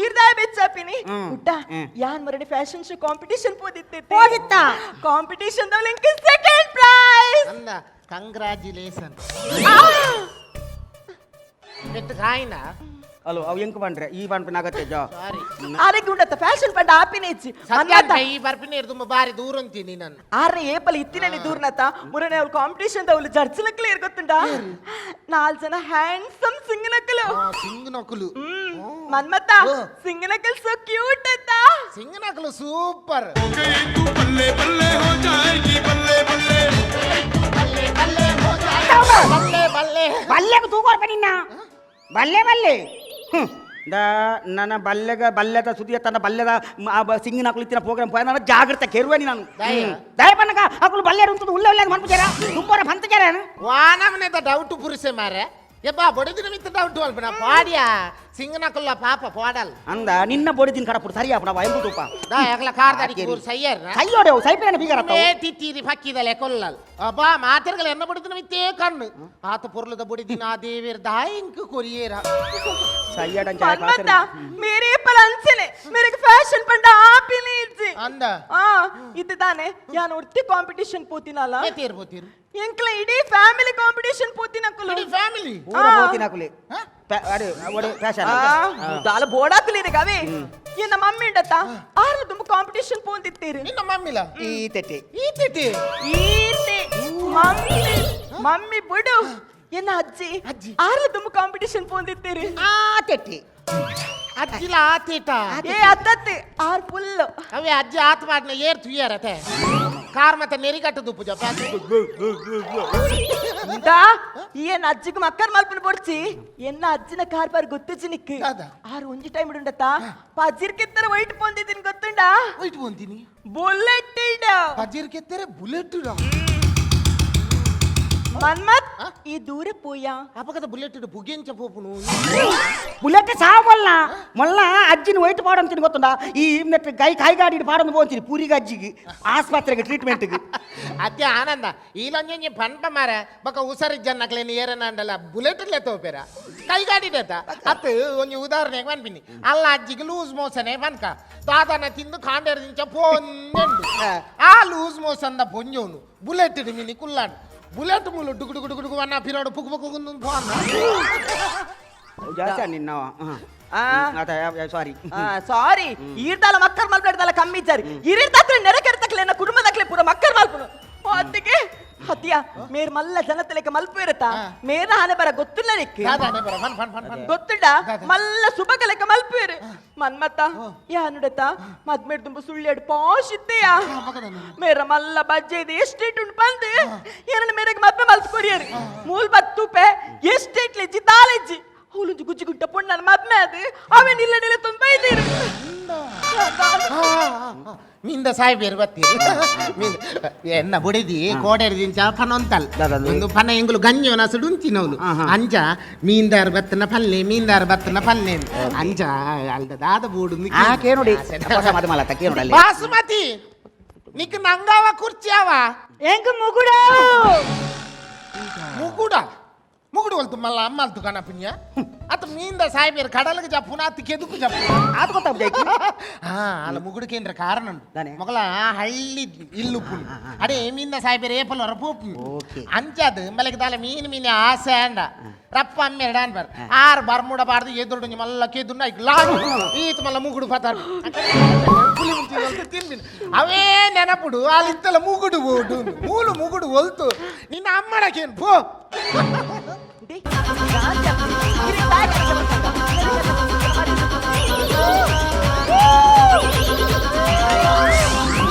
Speaker 5: ಇರ್ದಾಯ ಬೆಚ್ಚಾಪಿನಿ. ಪುಟ್ಟ. ಯಾನ್ ಮರಡಿ ಫ್ಯಾಷನ್ ಶೋ ಕಾಂಪಿಟಿಷನ್ ಪೋದಿತ್ತೆ.
Speaker 4: ಪೋದಿತ್ತ?
Speaker 5: ಕಾಂಪಿಟಿಷನ್ ದವಲಿಂಕ ಸೆಕೆಂಡ್ ಪ್ರೈಸ್.
Speaker 7: ಅಂದ ಕಂಗ್ರಾಚುಲೇಷನ್ ಪೆಟ್ಟು ಕಾಯಿನ.
Speaker 4: ಅಲೋ ಅವು ಎಂಕು ಬಂಡ್ರೆ ಈ ಬಂಡ್ರೆ ಅಗತ್ಯ ಜೋ.
Speaker 7: ಸಾರಿ.
Speaker 5: ಆರೆಗೆ ಉಂಡತ್ತ ಫ್ಯಾಷನ್ ಪಂಡ ಆಪಿನೇಜಿ.
Speaker 7: ಸತ್ಯ ಈ ಬರ್ಪಿನ ತುಂಬ ಬಾರಿ ದೂರ ಅಂತೀನಿ ನಾನು.
Speaker 5: ಆರೆ ಏಪಲ ಇತ್ತಿನಲ್ಲಿ ದೂರ್ನತ ಮುರನೆ ಅವ್ಳು ಕಾಂಪಿಟಿಷನ್ ದವಲು ಜಡ್ಜ್ ಲಕ್ಕಲು ಏರ್ ಗೊತ್ತುಂಡ? ನಾಲ್ ಜನ ಹ್ಯಾಂಡ್ಸಮ್ ಸಿಂಗನಕ್ಕಲು.
Speaker 7: ಸಿಂಗನಕುಲು.
Speaker 5: ಮನ್ಮತ. ಸಿಂಗನಕಲ್ ಸೋ ಕ್ಯೂಟ್ ಅಂತ.
Speaker 7: ಸಿಂಗನಕುಲು ಸೂಪರ್.
Speaker 1: बल्ले बल्ले हो जाएगी बल्ले बल्ले.
Speaker 7: ಬಲ್ಲೆ ಬಲ್ಲೆ.
Speaker 4: ಬಲ್ಲೆಗೆ ತೂಗೋರ್ಪ ನಿನ್ನ ಬಲ್ಲೆ ಬಲ್ಲೆ ಹ್ಮ್. ದಾ ನನ್ನ ಬಲ್ಲೆಗ ಬಲ್ಲೆದ ಸುದಿಯ ತನ್ನ ಬಲ್ಲೆದ ಸಿಂಗಿನ ಕುಳಿತಿನ ಪ್ರೋಗ್ರಾಮ್ ಪೋಯ ನಾನು ಜಾಗ್ರತೆ ಕೆರುವೆ ನಾನು.
Speaker 7: ದಯ.
Speaker 4: ದಯ ಪನ್ನಕ ಅಕುಲು ಬಲ್ಲೆ ಉಂಟು ಉಳ್ಳೆ ಉಳ್ಳೆ ಮನ್ಪುಜಾರ ತುಂಬರ ಬಂತಜಾರ.
Speaker 7: ವಾನಮನೆದ ಡೌಟ್ ಪುರುಷೆ ಮಾರೆ ಎಬ್ಬಾ ಬಡಿದಿನ ಮಿತ್ತ ಡೌಟ್ ಅಲ್ಪನ ಪಾಡ್ಯ ಸಿಂಗನಕುಲ್ಲ ಪಾಪ ಪಾಡಲ್.
Speaker 4: ಅಂದ ನಿನ್ನ ಬೊಡಿದಿನ ಕಡಪುಡು ಸರಿ ಅಪ್ಪನ ಎಂಬು ತೂಪ.
Speaker 7: ದಾ ಯಾಕಲ ಕಾರ್ದಾಡಿ ಊರು ಸಯ್ಯರ್.
Speaker 4: ಸೈಯೋಡೆ ಸೈಪಿನ ಬೀಗರ.
Speaker 7: ತಿತ್ತೀರಿ ಪಕ್ಕಿದಲೆ ಕೊಲ್ಲಲ್ ಅಬ್ಬಾ ಮಾತಿರ್ಗಲ ಎನ್ನ ಬಡಿದಿನ ಮಿತ್ತೇ ಕಣ್ಣು ಆತ ಪೊರ್ಲದ ಬಡಿದಿನ ಆ ದೇವಿರ್ ದಾಯಿಂಕ್ ಕೊರಿಯೇರ.
Speaker 4: ಸೈಯಡ.
Speaker 5: ಮನ್ಮತ ಮೇರೆ ಏಪಲ ಅಂಚನೆ ಮೇರೆಗೆ ಫ್ಯಾಷನ್ ಪಂಡ ಆಪಿನೇಜಿ.
Speaker 7: ಅಂದ.
Speaker 5: ಆ ಇದ್ದಾನೆ ಯಾನ್ ಒರ್ತಿ ಕಾಂಪಿಟಿಷನ್ ಪೋತಿನಲ್ಲ.
Speaker 7: ತೀರ್ ಪೋತೀರು.
Speaker 5: ಎಂಕ್ಲ ಇಡೀ ಫ್ಯಾಮಿಲಿ ಕಾಂಪಿಟಿಷನ್ ಪೋತಿನಕುಲು.
Speaker 7: ಇಡೀ ಫ್ಯಾಮಿಲಿ?
Speaker 4: ಪೂರ ಪೋತಿನಕುಲೆ. ಅಡೆ ಒಡೆ ಫ್ಯಾಷನ್.
Speaker 5: ದಾಲ ಬೋಡಾತಲಿದೆ ಕವಿ. ಎನ್ನ ಮಮ್ಮಿ ಉಂಡತ್ತ, ಆರ್ಲ ತುಂಬ ಕಾಂಪಿಟಿಷನ್ ಪೋಂದಿತ್ತೀರು.
Speaker 7: ನಿನ್ನ ಮಮ್ಮಿಲ?
Speaker 4: ಈ ತೆಟ್ಟೆ.
Speaker 7: ಈ ತಿಟಿ?
Speaker 5: ಈತೆ ಮಮ್ಮಿ, ಮಮ್ಮಿ ಬುಡು, ಎನ್ನ ಅಜ್ಜಿ.
Speaker 7: ಅಜ್ಜಿ.
Speaker 5: ಆರ್ಲ ತುಂಬ ಕಾಂಪಿಟಿಷನ್ ಪೋಂದಿತ್ತೀರು.
Speaker 4: ಆ ತೆಟ್ಟೆ.
Speaker 7: ಅಜ್ಜಿಲ ಆ ತೇಟ?
Speaker 5: ಏ ಅತ್ತತ್ತೆ, ಆರ್ ಫುಲ್.
Speaker 7: ಅವೇ ಅಜ್ಜಿ ಆತ್ ಮಾಡಿನ ಏರ್ ತುಯ್ಯಾರತೆ ಕಾರ್ ಮತ್ತೆ ನೆರಿಗಟ್ಟು ದುಪ್ಪು ಜಪ್ಪ.
Speaker 5: ದಾ ಏನ್ ಅಜ್ಜಿಗೆ ಮಕ್ಕರ್ ಮಲ್ಪನ ಬೊಡ್ಚಿ. ಎನ್ನ ಅಜ್ಜಿನ ಕಾರ್ಬಾರ್ ಗೊತ್ತುಜಿ ನಿಕ್.
Speaker 7: ದಾದ?
Speaker 5: ಆರು ಒಂಜಿ ಟೈಮ್ ಉಂಡತ್ತ, ಪಜಿರ್ಕೆತ್ತರ ವೈಟ್ ಪೊಂದಿದ್ದೀನಿ ಗೊತ್ತುಂಡ?
Speaker 7: ವೈಟ್ ಬಂತೀನಿ?
Speaker 5: ಬುಲೆಟ್.
Speaker 7: ಪಜಿರ್ ಕೆತ್ತರೆ ಬುಲೆಟ್?
Speaker 5: ಮನ್ಮತ್, ಈ ದೂರ ಪೋಯ.
Speaker 7: ಅಪಗದ ಬುಲೆಟ್ ಬುಗೆಂಚ ಪೋಪುನು?
Speaker 4: ಬುಲೆಟ್ ಸಾವಲ್ಲ. ಮೊಲ್ಲ ಅಜ್ಜಿನ ವೈಟ್ ಪಾಡಂತೀನಿ ಗೊತ್ತುಂಡ? ಈ ನೆಟ್ ಗೈ ಕಾಯಿ ಗಾಡಿ ಪಾಡೊಂದು ಪೋಂತೀನಿ ಪೂರಿಗೆ ಅಜ್ಜಿಗೆ ಆಸ್ಪತ್ರೆಗೆ ಟ್ರೀಟ್ಮೆಂಟ್ಗೆ.
Speaker 7: ಅತ್ತೆ ಆನಂದ, ಈಲೊಂಜಿ ಪನ್ಪ ಮಾರ ಬೊಕ ಹುಷಾರಿಜ್ಜನ್ನಕ್ಲೇನು ಏರನಾಂಡಲ ಬುಲೆಟ್ ಲೆತ್ತೋಪೇರ ಕೈ ಗಾಡಿ ಲೇತ ಅತ್ತು. ಒಂಜಿ ಉದಾಹರಣೆಗೆ ಪನ್ಪಿನಿ, ಅಲ್ಲ ಅಜ್ಜಿಗೆ ಲೂಸ್ ಮೋಷನ್ ಪನ್ಕ ದಾದನ ತಿಂದು ಕಾಂಡೇರ್ ದಿಂಚ ಪೊಂಜೆಂಡು. ಆ ಲೂಸ್ ಮೋಷನ್ the ಪೊಂಜೋನು ಬುಲೆಟ್ ಮಿನಿ ಕುಲ್ಲಾಡು. ಬುಲೆಟ್ ಮೂಲು ಡುಗು ಡುಗು ಡುಗು ಡುಗು ಅನ್ನ ಪಿರೋಡು ಪುಕ್ ಪುಕ್ ಪೋ.
Speaker 4: ಜಾಸ್ತಿ ನಿನ್ನ. ಸಾರಿ.
Speaker 5: ಸಾರಿ, ಈರ್ದಾಲ ಮಕ್ಕರ್ ಮಲ್ಪೆಡ್ದಾಲ ಕಮ್ಮಿ ಇಜ್ಜಾರಿ. ಇರಿರ್ದಾತ್ರೆ ನೆರಕೆರ್ತಕ್ಲೆ ಕುಟುಂಬದಕ್ಲೆ ಪೂರ ಮಕ್ಕರ್ ಮಲ್ಪುನು ಅತ್ತಿಗೆ ಹತಿಯ ಮೇರ್ ಮಲ್ಲ ಜನತಲೆಕ ಮಲ್ಪು ಇರತ್ತ. ಮೇರ ಹನೆ ಬರ ಗೊತ್ತಿಲ್ಲ ನಿಕ್.
Speaker 7: ದಾದಾನೆ ಬರ ಫನ್ ಫನ್ ಫನ್ ಫನ್.
Speaker 5: ಗೊತ್ತುಂಡ? ಮಲ್ಲ ಸುಬಗಲೆಕ ಮಲ್ಪೇರು. ಮನ್ಮತ್ತ, ಯಾನುಡತ ಮದ್ಮೇಡ್ ತುಂಬ ಸುಳ್ಯಾಡು ಪಾಶ್ ಇತ್ತೆಯ. ಮೇರ ಮಲ್ಲ ಬಜ್ಜೆ ಇದೆ ಎಷ್ಟೇಟ್ ಉಂಟು ಬಂದು ಏನನ್ನ ಮೇರೆಗೆ ಮದ್ಮೆ ಮಲ್ತು ಕೊರಿಯರು. ಮೂಲ್ ಬತ್ತೂಪೆ ಎಷ್ಟೇಟ್ಲೆಜ್ಜಿ ತಾಲೆಜ್ಜಿ ಅವಳೊಂದು ಗುಜ್ಜಿ ಗುಡ್ಡ ಪೊಣ್ಣನ ಮದ್ಮೆ ಅದು ಅವೇನ್ ಇಲ್ಲ ನಿಲ್ಲ ತುಂಬ ಇದ್ದೀರು.
Speaker 7: ಮಿಂದ ಸಾಯ್ಬೇರು ಬತ್ತೀರಿ. ಮಿಂದ ಎನ್ನ ಬುಡಿದಿ ಕೋಡೇರಿ ದಿಂಚ ಪನೊಂತಲ್ ಒಂದು ಪನ ಎಂಗುಲು ಗಂಜೋನ ಸುಡುಂಚಿನವನು. ಅಂಚ ಮೀಂದಾರ್ ಬತ್ತನ ಪಲ್ಲೆ, ಮೀಂದಾರ್ ಬತ್ತನ ಪಲ್ಲೆ ಅಂಚ ಅಲ್ದ ದಾದ ಬೂಡು.
Speaker 4: ಆ ಕೇನುಡಿ ಮದ ಮಲತ್ತ ಕೇನುಡಲ್ಲಿ.
Speaker 7: ಬಾಸುಮತಿ, ನಿಕ್ ನಂಗಾವ ಕುರ್ಚಿಯಾವ?
Speaker 8: ಎಂಕ್ ಮುಗುಡ.
Speaker 7: ಮುಗುಡ? ಮುಗುಡು ಒಲ್ತು ಮಲ್ಲ ಅಮ್ಮಲ್ತು ಕಣಪುಣ್ಯ ಅತ್ತ. ಮೀಂದ ಸಾಯ್ಬೇರು ಕಡಲಿಗೆ ಜಪ್ಪುನ ಅತ್ತ ಕೆದುಕು ಜಪ್ಪು?
Speaker 4: ಆತ ಗೊತ್ತಾಗ್ಬೇಕು.
Speaker 7: ಹಾ, ಅಲ್ಲ, ಮುಗುಡು ಕೇಂದ್ರ ಕಾರಣ ಉಂಟು.
Speaker 4: ದಾನೆ?
Speaker 7: ಮೊಗಲ ಹಳ್ಳಿ ಇಲ್ಲುಪ್ಪುನು ಅಡೆ ಮೀಂದ ಸಾಯ್ಬೇರು ಏಪಲ್ ಹೊರ ಪೋಪು. ಅಂಚದು ಮಲಗೆ ದಾಲ ಮೀನು ಮೀನು ಆಸೆ ಅಂಡ ರಪ್ಪ ಅಮ್ಮೆ ಡಾನ್ ಬರ್ ಆರ್ ಬರ್ಮುಡ ಬಾರ್ದು ಎದುರುಡು ಮಲ್ಲ ಕೆದುನ್ನ ಐಕ್ ಲಾಡು ಈತ ಮಲ್ಲ ಮುಗುಡು ಪತಾರ್ ಪುಲಿ ಮುಂಚಿ ತಿನ್ಬಿನ್. ಅವೇ ನೆನಪುಡು ಅಲ್ಲಿ ಮುಗುಡು ಬೋಡು ಮೂಲು ಮುಗುಡು ಒಲ್ತು ನಿನ್ನ ಅಮ್ಮಡಕೇನು ಪೋ.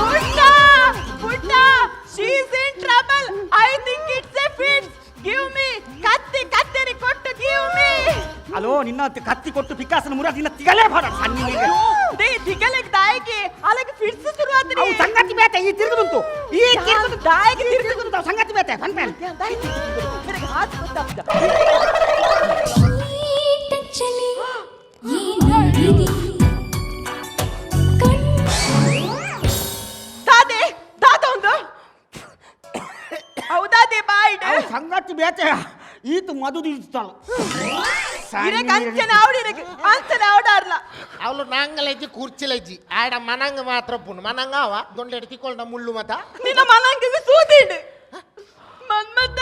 Speaker 5: ಪುಟ್ಟ, ಪುಟ್ಟ, she is in trouble. I think it's a fits. Give me ಕತ್ತಿ, ಕತ್ತರಿ ಕೊಟ್ಟು ಗಿವ್ ಮೀ.
Speaker 4: ಅಲೋ, ನಿನ್ನ ಕತ್ತಿ ಕೊಟ್ಟು ಪಿಕಾಸನ ಮುರ ನಿನ್ನ ತಿಗಲೇ ಬಾಡ ಸಣ್ಣ.
Speaker 5: They ತಿಗಲೆಗ್ ದಾಯಿಗೆ ಅಲಗೆ ಫಿಟ್ಸ್ ಶುರುವಾತ್ರಿ.
Speaker 4: ಅವು ಸಂಗತಿ ಬೇತೆ. ಈ ತಿರುಗುದುಂಟು, ಈ ತಿರುಗುದು.
Speaker 5: ದಾಯಿಗೆ ತಿರುಗುದು?
Speaker 4: ತಿರುಗುದುಂಟು ಅವು ಸಂಗತಿ ಬೇತೆ ಫನ್ ಪ್ಯಾನ್.
Speaker 5: ದಾಯಿ ತಿರುಗುದು ಮೇರೆಗೆ ಹಾತ್ ಗೊತ್ತಾಗ್ತದ.
Speaker 9: ಚಲಿ ಏನಾಗಿದೆ ಕಣ್ಣು
Speaker 5: ದಾದೆ ದಾದ ಒಂದು ಹೌದಾದೆ ಬಾಯ್ಡ್.
Speaker 4: ಅವು ಸಂಗತಿ ಬೇತೆ. ಈತ ಮಧು ಇರ್ತಾಳ.
Speaker 5: ಇರಕ್ ಅಂಚನೆ ಆವಡಿ, ಇರಕ್ ಅಂಚನೆ ಆವಡಾರ್ಲ.
Speaker 7: ಅವಳು ನಾಂಗಲೆಜ್ಜಿ ಕುರ್ಚಿಲೆಜ್ಜಿ ಆಡ ಮನಂಗ ಮಾತ್ರ ಪುಣ್ ಮನಂಗ ಅವ ದೊಂಡೆಡ್ ತಿಕ್ಕೊಳ್ನ ಮುಳ್ಳು ಮತ.
Speaker 5: ನಿನ್ನ ಮನಂಗಿಗೆ ಸೂದಿಂಡು ಮನ್ಮತ.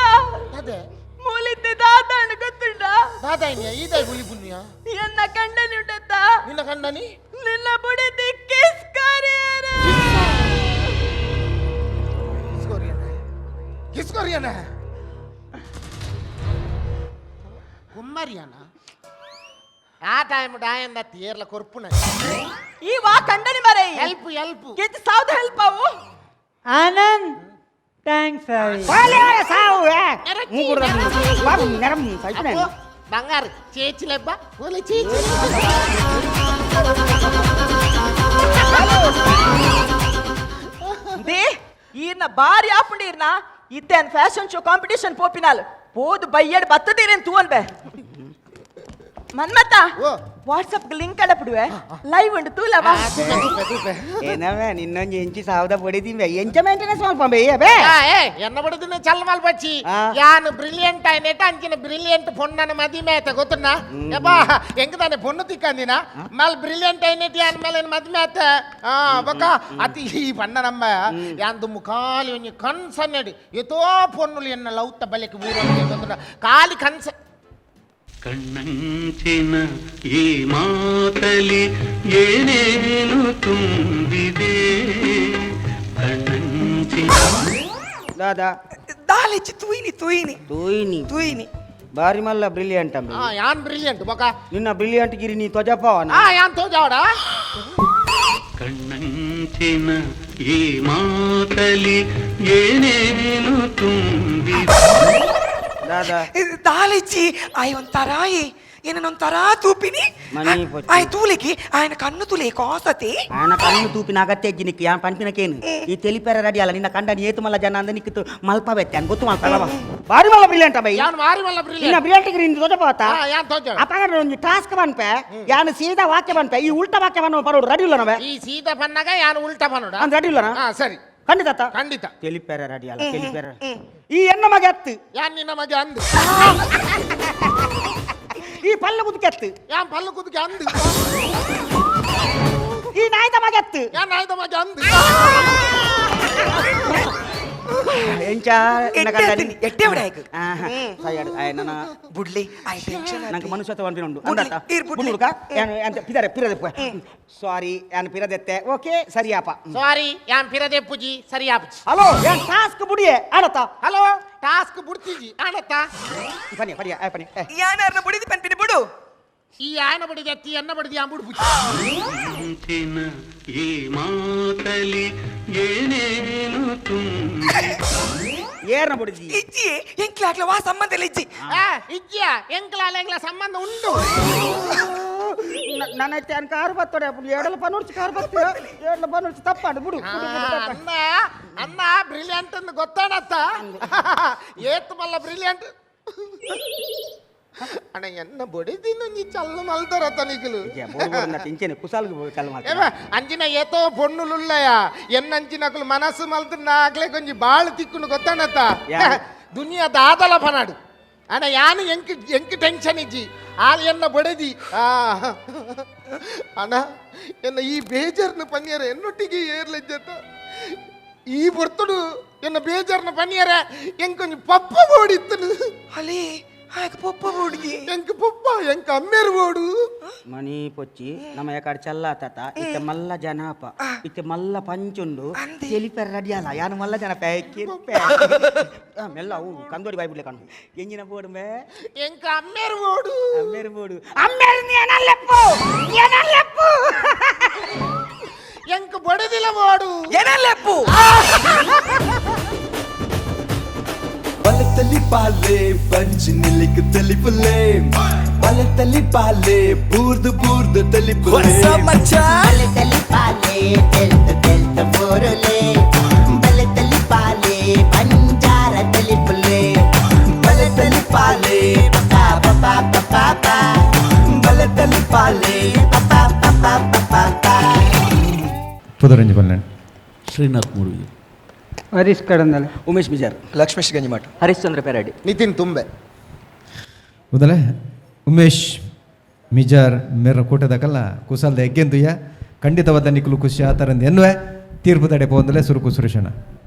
Speaker 7: ಅದೇ.
Speaker 5: ಮೂಲಿದ್ದೆ ದಾದಾಣ ಗೊತ್ತುಂಡ?
Speaker 7: ದಾದಾಯಿನಿಯ ಈದಾಯ್ ಹುಲಿ ಪುಣ್ಯ.
Speaker 5: ಎನ್ನ ಕಂಡನಿ ಉಂಟತ್ತ.
Speaker 7: ನಿನ್ನ ಕಂಡನಿ?
Speaker 5: ನಿನ್ನ ಬುಡದಿ ಕಿಸ್ ಕರಿಯರ.
Speaker 7: ಕಿಸ್ಕೊರಿಯನ? ಕುಮ್ಮರಿಯನ? ಆ ಟೈಮ್ ಡಾಯಂದ ತೀರ್ಲ ಕೊರ್ಪುನ.
Speaker 5: ಈ ವಾ ಕಂಡನಿ ಮರೈ.
Speaker 7: Help help.
Speaker 5: ಕೆತ್ತು ಸಾವ್ದ ಹೆಲ್ಪ್ ಅವು.
Speaker 8: ಆನಂದ್, thanks.
Speaker 4: ಸಾವು ಮುಗುಡ್ದ ನೆರಂ ಸೈಪನೆ.
Speaker 7: ಬಂಗಾರ ಚೇಚಿಲೆಬ್ಬ ಓಲೆ ಚೇಚಿ.
Speaker 5: They ಈರ್ನ ಬಾರಿ ಆಪುಂಡು. ಈರ್ನ ಇತ್ತೆ ಫ್ಯಾಷನ್ ಶೋ ಕಾಂಪಿಟಿಷನ್ ಪೋಪಿನಾಲ್ ಪೋದು ಬಯ್ಯಡ್ ಬತ್ತದೀರೇನ್ ತೂವನ್ ಬೇ. Manmatha, WhatsApp link ಅಡಪಡುವೆ, live ಉಂಡು ತೂಲವಾ.
Speaker 4: ಏನವೇ ನಿನ್ನೊಂಜಿ ಎಂಚಿ ಸಾವದ ಪೊಡಿದಿಂಬೆ, ಎಂಚ ಮೇಂಟೆನೆನ್ಸ್ ಮಲ್ಪಂಬೆ ಬೇ.
Speaker 7: ಎನ್ನ ಬಡದಿನ ಚಲ್ ಮಲ್ಪಚ್ಚಿ. ಯಾನು ಬ್ರಿಲಿಯಂಟ್ ಆಯ್ನೇಟ ಅಂಚಿನ ಬ್ರಿಲಿಯಂಟ್ ಪೊಣ್ಣನ ಮದಿಮೆ ಆಯ್ತ ಗೊತ್ತುನ್ನ. ಯಬ್ಬಾ ಹೆಂಗ ತಾನೆ ಪೊಣ್ಣು ತಿಕ್ಕಂದಿನ ಮಲ್ ಬ್ರಿಲಿಯಂಟ್ ಆಯ್ನೇಟ್ ಯಾನ್ ಮೇಲೆ ಮದಿಮೆ ಆತ. ಬೊಕ್ಕ ಅತಿ ಈ ಪಣ್ಣ ನಮ್ಮ ಯಾನ್ ದುಮ್ಮು ಖಾಲಿ ಒಂಜಿ ಕನ್ಸನ್ನೆಡಿ ಎತೋ ಪೊಣ್ಣುಲು ಎನ್ನ ಲೌತ ಬಲೆಕ್ ಊರು ಗೊತ್ತುನ್ನ ಖಾಲಿ ಕನ್ಸ.
Speaker 1: ಕಣ್ಣಂಚಿನ ಈ ಮಾತಲಿ ಏನೇನು ತುಂಬಿದೆ ಕಣ್ಣಂಚಿನ.
Speaker 4: ದಾದಾ
Speaker 6: ದಾಲಿಚ್ಚಿ ತೂಯಿನಿ ತೂಯಿನಿ
Speaker 4: ತೂಯಿನಿ
Speaker 6: ತೂಯಿನಿ.
Speaker 4: ಬಾರಿ ಮಲ್ಲ ಬ್ರಿಲಿಯಂಟ್ ಅಂಬೆ.
Speaker 7: ಯಾನ್ ಬ್ರಿಲಿಯಂಟ್ ಬೊಕ
Speaker 4: ನಿನ್ನ ಬ್ರಿಲಿಯಂಟ್ ಗಿರಿ ನೀ ತೊಜಪಾವನ.
Speaker 7: ಯಾನ್ ತೋಜಾವಡ.
Speaker 1: ಕಣ್ಣಂಚಿನ ಈ ಮಾತಲಿ ಏನೇನು ತುಂಬಿದೆ.
Speaker 4: ದಾದಾ
Speaker 6: ದಾಲಿಚ್ಚಿ ಆಯ್ ಒಂಥರಾಯಿ ಏನೊಂಥರಾ ತೂಪಿನಿ.
Speaker 4: ಮನಿ ಪೊಚ್ಚಿ.
Speaker 6: ಆಯ್ ತೂಲಿಗೆ ఆయన ಕಣ್ಣು ತುಲೆ ಕಾಸತಿ.
Speaker 4: ఆయన ಕಣ್ಣು ತೂಪಿನ ಅಗತ್ಯ ಇಜ್ಜಿ ನಿಕ್ಕು. ಯಾನ್ ಪನ್ಪಿನಕೇನು ಈ ತೆಲಿಪೆರ ರೆಡಿ ಅಲ್ಲ ನಿನ್ನ ಕಂಡನಿ ಏತು ಮಲ್ಲ ಜನ ಅಂದ ನಿಕ್ಕು ಮಲ್ಪವೆತ್ತೆ ಅನ್ ಗೊತ್ತು ಮಲ್ಪ. ಬಾರಿ ಮಲ್ಲ ಬ್ರಿಲಿಯಂಟ್ ಅಬ್ಬ.
Speaker 7: ಯಾನ್ ಮಾರಿ ಮಲ್ಲ
Speaker 4: ನಿನ್ನ
Speaker 7: ಬ್ರಿಲಿಯಂಟ್.
Speaker 4: ಬ್ರಿಲಿಯಂಟ್ ಗಿರಿ ನೀ ತೊಜಪಾವತ.
Speaker 7: ಯಾನ್ ತೋಜಾವಡ.
Speaker 4: ಅಪಗಡ ಒಂಜಿ ಟಾಸ್ಕ್ ಪನ್ಪೆ, ಯಾನ್ ಸೀದಾ ವಾಕ್ಯ ಪನ್ಪೆ, ಈ ಉಲ್ಟಾ ವಾಕ್ಯ ಪನ್ಪ ಪರೋಡು ರೆಡಿ ಇಲ್ಲ ನವೆ.
Speaker 7: ಈ ಸೀದಾ ಪನ್ನಾಗ ಯಾನ್ ಉಲ್ಟಾ ಪನ್ನೋಡ.
Speaker 4: ಅಂದ್ ರೆಡಿ ಇಲ್ಲ.
Speaker 7: ಸರಿ
Speaker 4: ಖಂಡಿತ
Speaker 7: ಖಂಡಿತ.
Speaker 4: ತೆಲಿಪೆರ ರೆಡಿ ಅಲ್ಲ ತೆಲಿಪೆರ. ಈ ಎನ್ನ ಮಗೆ ಅತ್ತು.
Speaker 7: ಯಾನ್ ನಿನ್ನ ಮಗೆ ಅಂದು.
Speaker 4: ಈ ಪಲ್ಲು ಕುದಕ್ಕೆ ಅತ್ತು.
Speaker 7: ಯಾನ್ ಪಲ್ಲು ಕುದಕ್ಕೆ ಅಂದು.
Speaker 4: ಈ ನಾಯ್ದ ಮಗೆ ಅತ್ತು.
Speaker 7: ಯಾನ್ ನಾಯ್ದ ಮಗೆ ಅಂದು.
Speaker 4: ಎಂಚ ನಿನ್ನ ಕಂಡನಿ?
Speaker 6: ಎಟ್ಟೆ ಬಿಡಾಯ್ಕು.
Speaker 4: ನನ್ನ
Speaker 6: ಬುಡ್ಲಿ ಆಯ್ ಟೆನ್ಷನ್.
Speaker 4: ನಂಗೆ ಮನುಷ್ಯತ್ವ ಅನ್ಪಿನ ಉಂಡು.
Speaker 6: ಬುಡ್ಲಿ,
Speaker 4: ಅಂದತ್ತ?
Speaker 6: ಈರ್ ಬುಡ್ಲಿ.
Speaker 4: ಬುಡ್ಲುಕ? ಯಾನ್ ಅಂತ ಪಿದರೆ ಪಿರದೆಪ್ಪು. ಸಾರಿ ಯಾನ್ ಪಿರದೆತ್ತೆ. ಓಕೆ ಸರಿಯಾಪ.
Speaker 7: ಸಾರಿ ಯಾನ್ ಪಿರದೆಪ್ಪುಜಿ ಸರಿಯಾಪುಜಿ.
Speaker 4: ಹಲೋ ಯಾನ್ ಟಾಸ್ಕ್ ಬುಡಿಯೆ ಆಡತ್ತ.
Speaker 7: ಹಲೋ ಟಾಸ್ಕ್ ಬುಡ್ತಿಜಿ ಆಡತ್ತ.
Speaker 4: ಪನಿ ಪನಿ ಆಯ್ ಪನಿ.
Speaker 6: ಯಾನಾರ್ನ ಬುಡಿದಿ ಪನ್ಪಿನಿ ಬುಡು.
Speaker 7: ಈ ಆಯನ ಬಡಿದ ಅತ್ತಿ ಎನ್ನ ಬಡಿದಿ ಆ ಬುಡ್ಪುಜಿ.
Speaker 1: ಕಣ್ಣಂಚಿನ ಈ ಮಾತಲಿ ಏನೇನು ತುಂಬಿದೆ.
Speaker 4: ಏರ್ನ ಬುಡಿದಿ?
Speaker 6: ಇಜ್ಜಿ ಎಂಕ್ಲಾಗ್ಲ ವಾ ಸಂಬಂಧ ಇಲ್ಲ ಇಜ್ಜಿ.
Speaker 7: ಇಜ್ಜಿಯ ಎಂಕ್ಲಾಲ ಎಂಕ್ಲ ಸಂಬಂಧ ಉಂಡು.
Speaker 4: ನನ್ನ ಅನ್ ಕಾರು ಬತ್ತೋಡೆ ಏಡಲ ಪನೂರ್ಚಿ ಕಾರು ಬತ್ತ ಏಡಲ ಪನೂರ್ಚಿ ತಪ್ಪಾಡು ಬಿಡು.
Speaker 7: ಅನ್ನ ಅನ್ನ ಬ್ರಿಲಿಯಂಟ್ ಅಂತ ಗೊತ್ತಾಣತ್ತ ಏತ್ ಮಲ್ಲ ಬ್ರಿಲಿಯಂಟ್ ಅಣ್ಣ ಎನ್ನ ಬಡಿದಿನ ನೀ ಚಲ್ಲು ಮಲ್ದರತ್ತ ನಿಗಲು.
Speaker 4: ಇಂಚೆನೆ ಕುಸಾಲ್ಗೆ ಚಲ್ಲು
Speaker 7: ಏವ
Speaker 4: ಮಾಡ್ತಾರೆ.
Speaker 7: ಅಂಚಿನ ಏತೋ ಪೊಣ್ಣುಲುಲ್ಲಯ ಎನ್ನಂಚಿನಕುಲು ಮನಸ್ಸು ಮಲ್ತು ನಾಗ್ಲೆ ಕೊಂಜಿ ಬಾಳು ತಿಕ್ಕುನು ಗೊತ್ತಾಣತ್ತ. ದುನಿಯಾ ದಾದಲ ಪನಾಡು ಅಣ್ಣ ಯಾನು ಎಂಕ್ ಎಂಕ್ ಟೆನ್ಷನ್ ಇಜ್ಜಿ ಆಲ್ ಎನ್ನ ಬಡದಿ. ಅಣ್ಣ ಎನ್ನ ಈ ಬೇಜಾರ್ನ ಪನ್ನಿಯರ ಎನ್ನೊಟ್ಟಿಗೆ ಏರ್ಲೆಜ್ಜತ್ತ ಈ ಬರ್ತಡು ಎನ್ನ ಬೇಜಾರ್ನ ಪನ್ನಿಯರ ಎಂಕೊಂಜಿ ಪಪ್ಪ ಬೋಡಿತ್ತನು.
Speaker 6: ಅಲಿ ಆಯ್ಕ ಪಪ್ಪ ಬೋಡಿಗೆ.
Speaker 7: ಎಂಕ್ ಪಪ್ಪ ಎಂಕ್ ಅಮ್ಮೇರು ಬೋಡು.
Speaker 4: ಮಣಿ ಪೊಚ್ಚಿ ನಮ್ಮ ಯಾಕಡೆ ಚಲ್ಲ ತಾತ ಇತ್ತೆ ಮಲ್ಲ ಜನಪ ಇತ್ತೆ ಮಲ್ಲ ಪಂಚುಂಡು ತೆಲಿಪೆರ ರೆಡಿ ಅಲ್ಲ ಯಾನು ಮಲ್ಲ ಜನ ಪ್ಯಾಕಿ ಮೆಲ್ಲ ಅವು ಕಂದೋಡಿ ಬಾಯ್ ಬಿಡ್ಲೆ ಕಣ್ಣು ಎಂಜಿನ ಬೋಡು ಮೇ
Speaker 7: ಎಂಕ್ ಅಮ್ಮೇರು ಬೋಡು.
Speaker 4: ಅಮ್ಮೇರು ಬೋಡು ಅಮ್ಮೇರು ಏನಲ್ಲೆಪ್ಪು ಏನಲ್ಲೆಪ್ಪು
Speaker 7: ಎಂಕ್ ಬಡದಿಲ್ಲ ಬೋಡು
Speaker 6: ಏನಲ್ಲೆಪ್ಪು.
Speaker 10: ಬಲತಲಿ ಪಾಲೆ ಬಂಜಿ ನಿಲಿಕ್ ತಲಿಪುಲೆ ಬಲತಲಿ ಪಾಲೆ ಬೂರ್ದು ಬೂರ್ದು ತಲಿಪುಲೆ.
Speaker 2: ಬಲತಲಿ ಪಾಲೆ ತೆಲ್ತ ತೆಲ್ತ ಬೋರುಲೆ ಬಲತಲಿ ಪಾಲೆ ಬಂಜಾರ ತಲಿಪುಲೆ
Speaker 10: ಬಲತಲಿ ಪಾಲೆ
Speaker 2: ಪಾ ಪಾ ಪಾ ಪಾ ಪಾ
Speaker 10: ಬಲತಲಿ ಪಾಲೆ
Speaker 2: ಪಾ ಪಾ ಪಾ ಪಾ ಪಾ.
Speaker 3: ಪುದರಂಜಿ ಪಲ್ಲೆಂಡ್.
Speaker 11: ಶ್ರೀನಾಥ್ ಮೂಡುವಿಗೆ.
Speaker 8: ಹರೀಶ್ ಕಡಂದಲೆ.
Speaker 4: ಉಮೇಶ್ ಬಿಜಾರ್.
Speaker 6: ಲಕ್ಷ್ಮೀಶ್ ಗಂಜಿಮಠ.
Speaker 5: ಹರಿಶ್ಚಂದ್ರ ಪೆರಾಡಿ.
Speaker 7: ನಿತಿನ್ ತುಂಬೆ.
Speaker 3: ಮೊದಲೇ ಉಮೇಶ್ ಮಿಜಾರ್ ಮೇರ ಕೂಟದಕಲ್ಲ ಕುಸಲ್ದ ಎಗ್ಗೆಂದುಯ್ಯ ಖಂಡಿತವಾದ ನಿಕ್ಕಲು ಖುಷಿ ಆತರಂದು ಎನ್ನುವೆ ತೀರ್ಪು ತಡೆ ಪೋಂದಲೇ ಸುರುಕು ಸುರೇಶಣ್ಣ.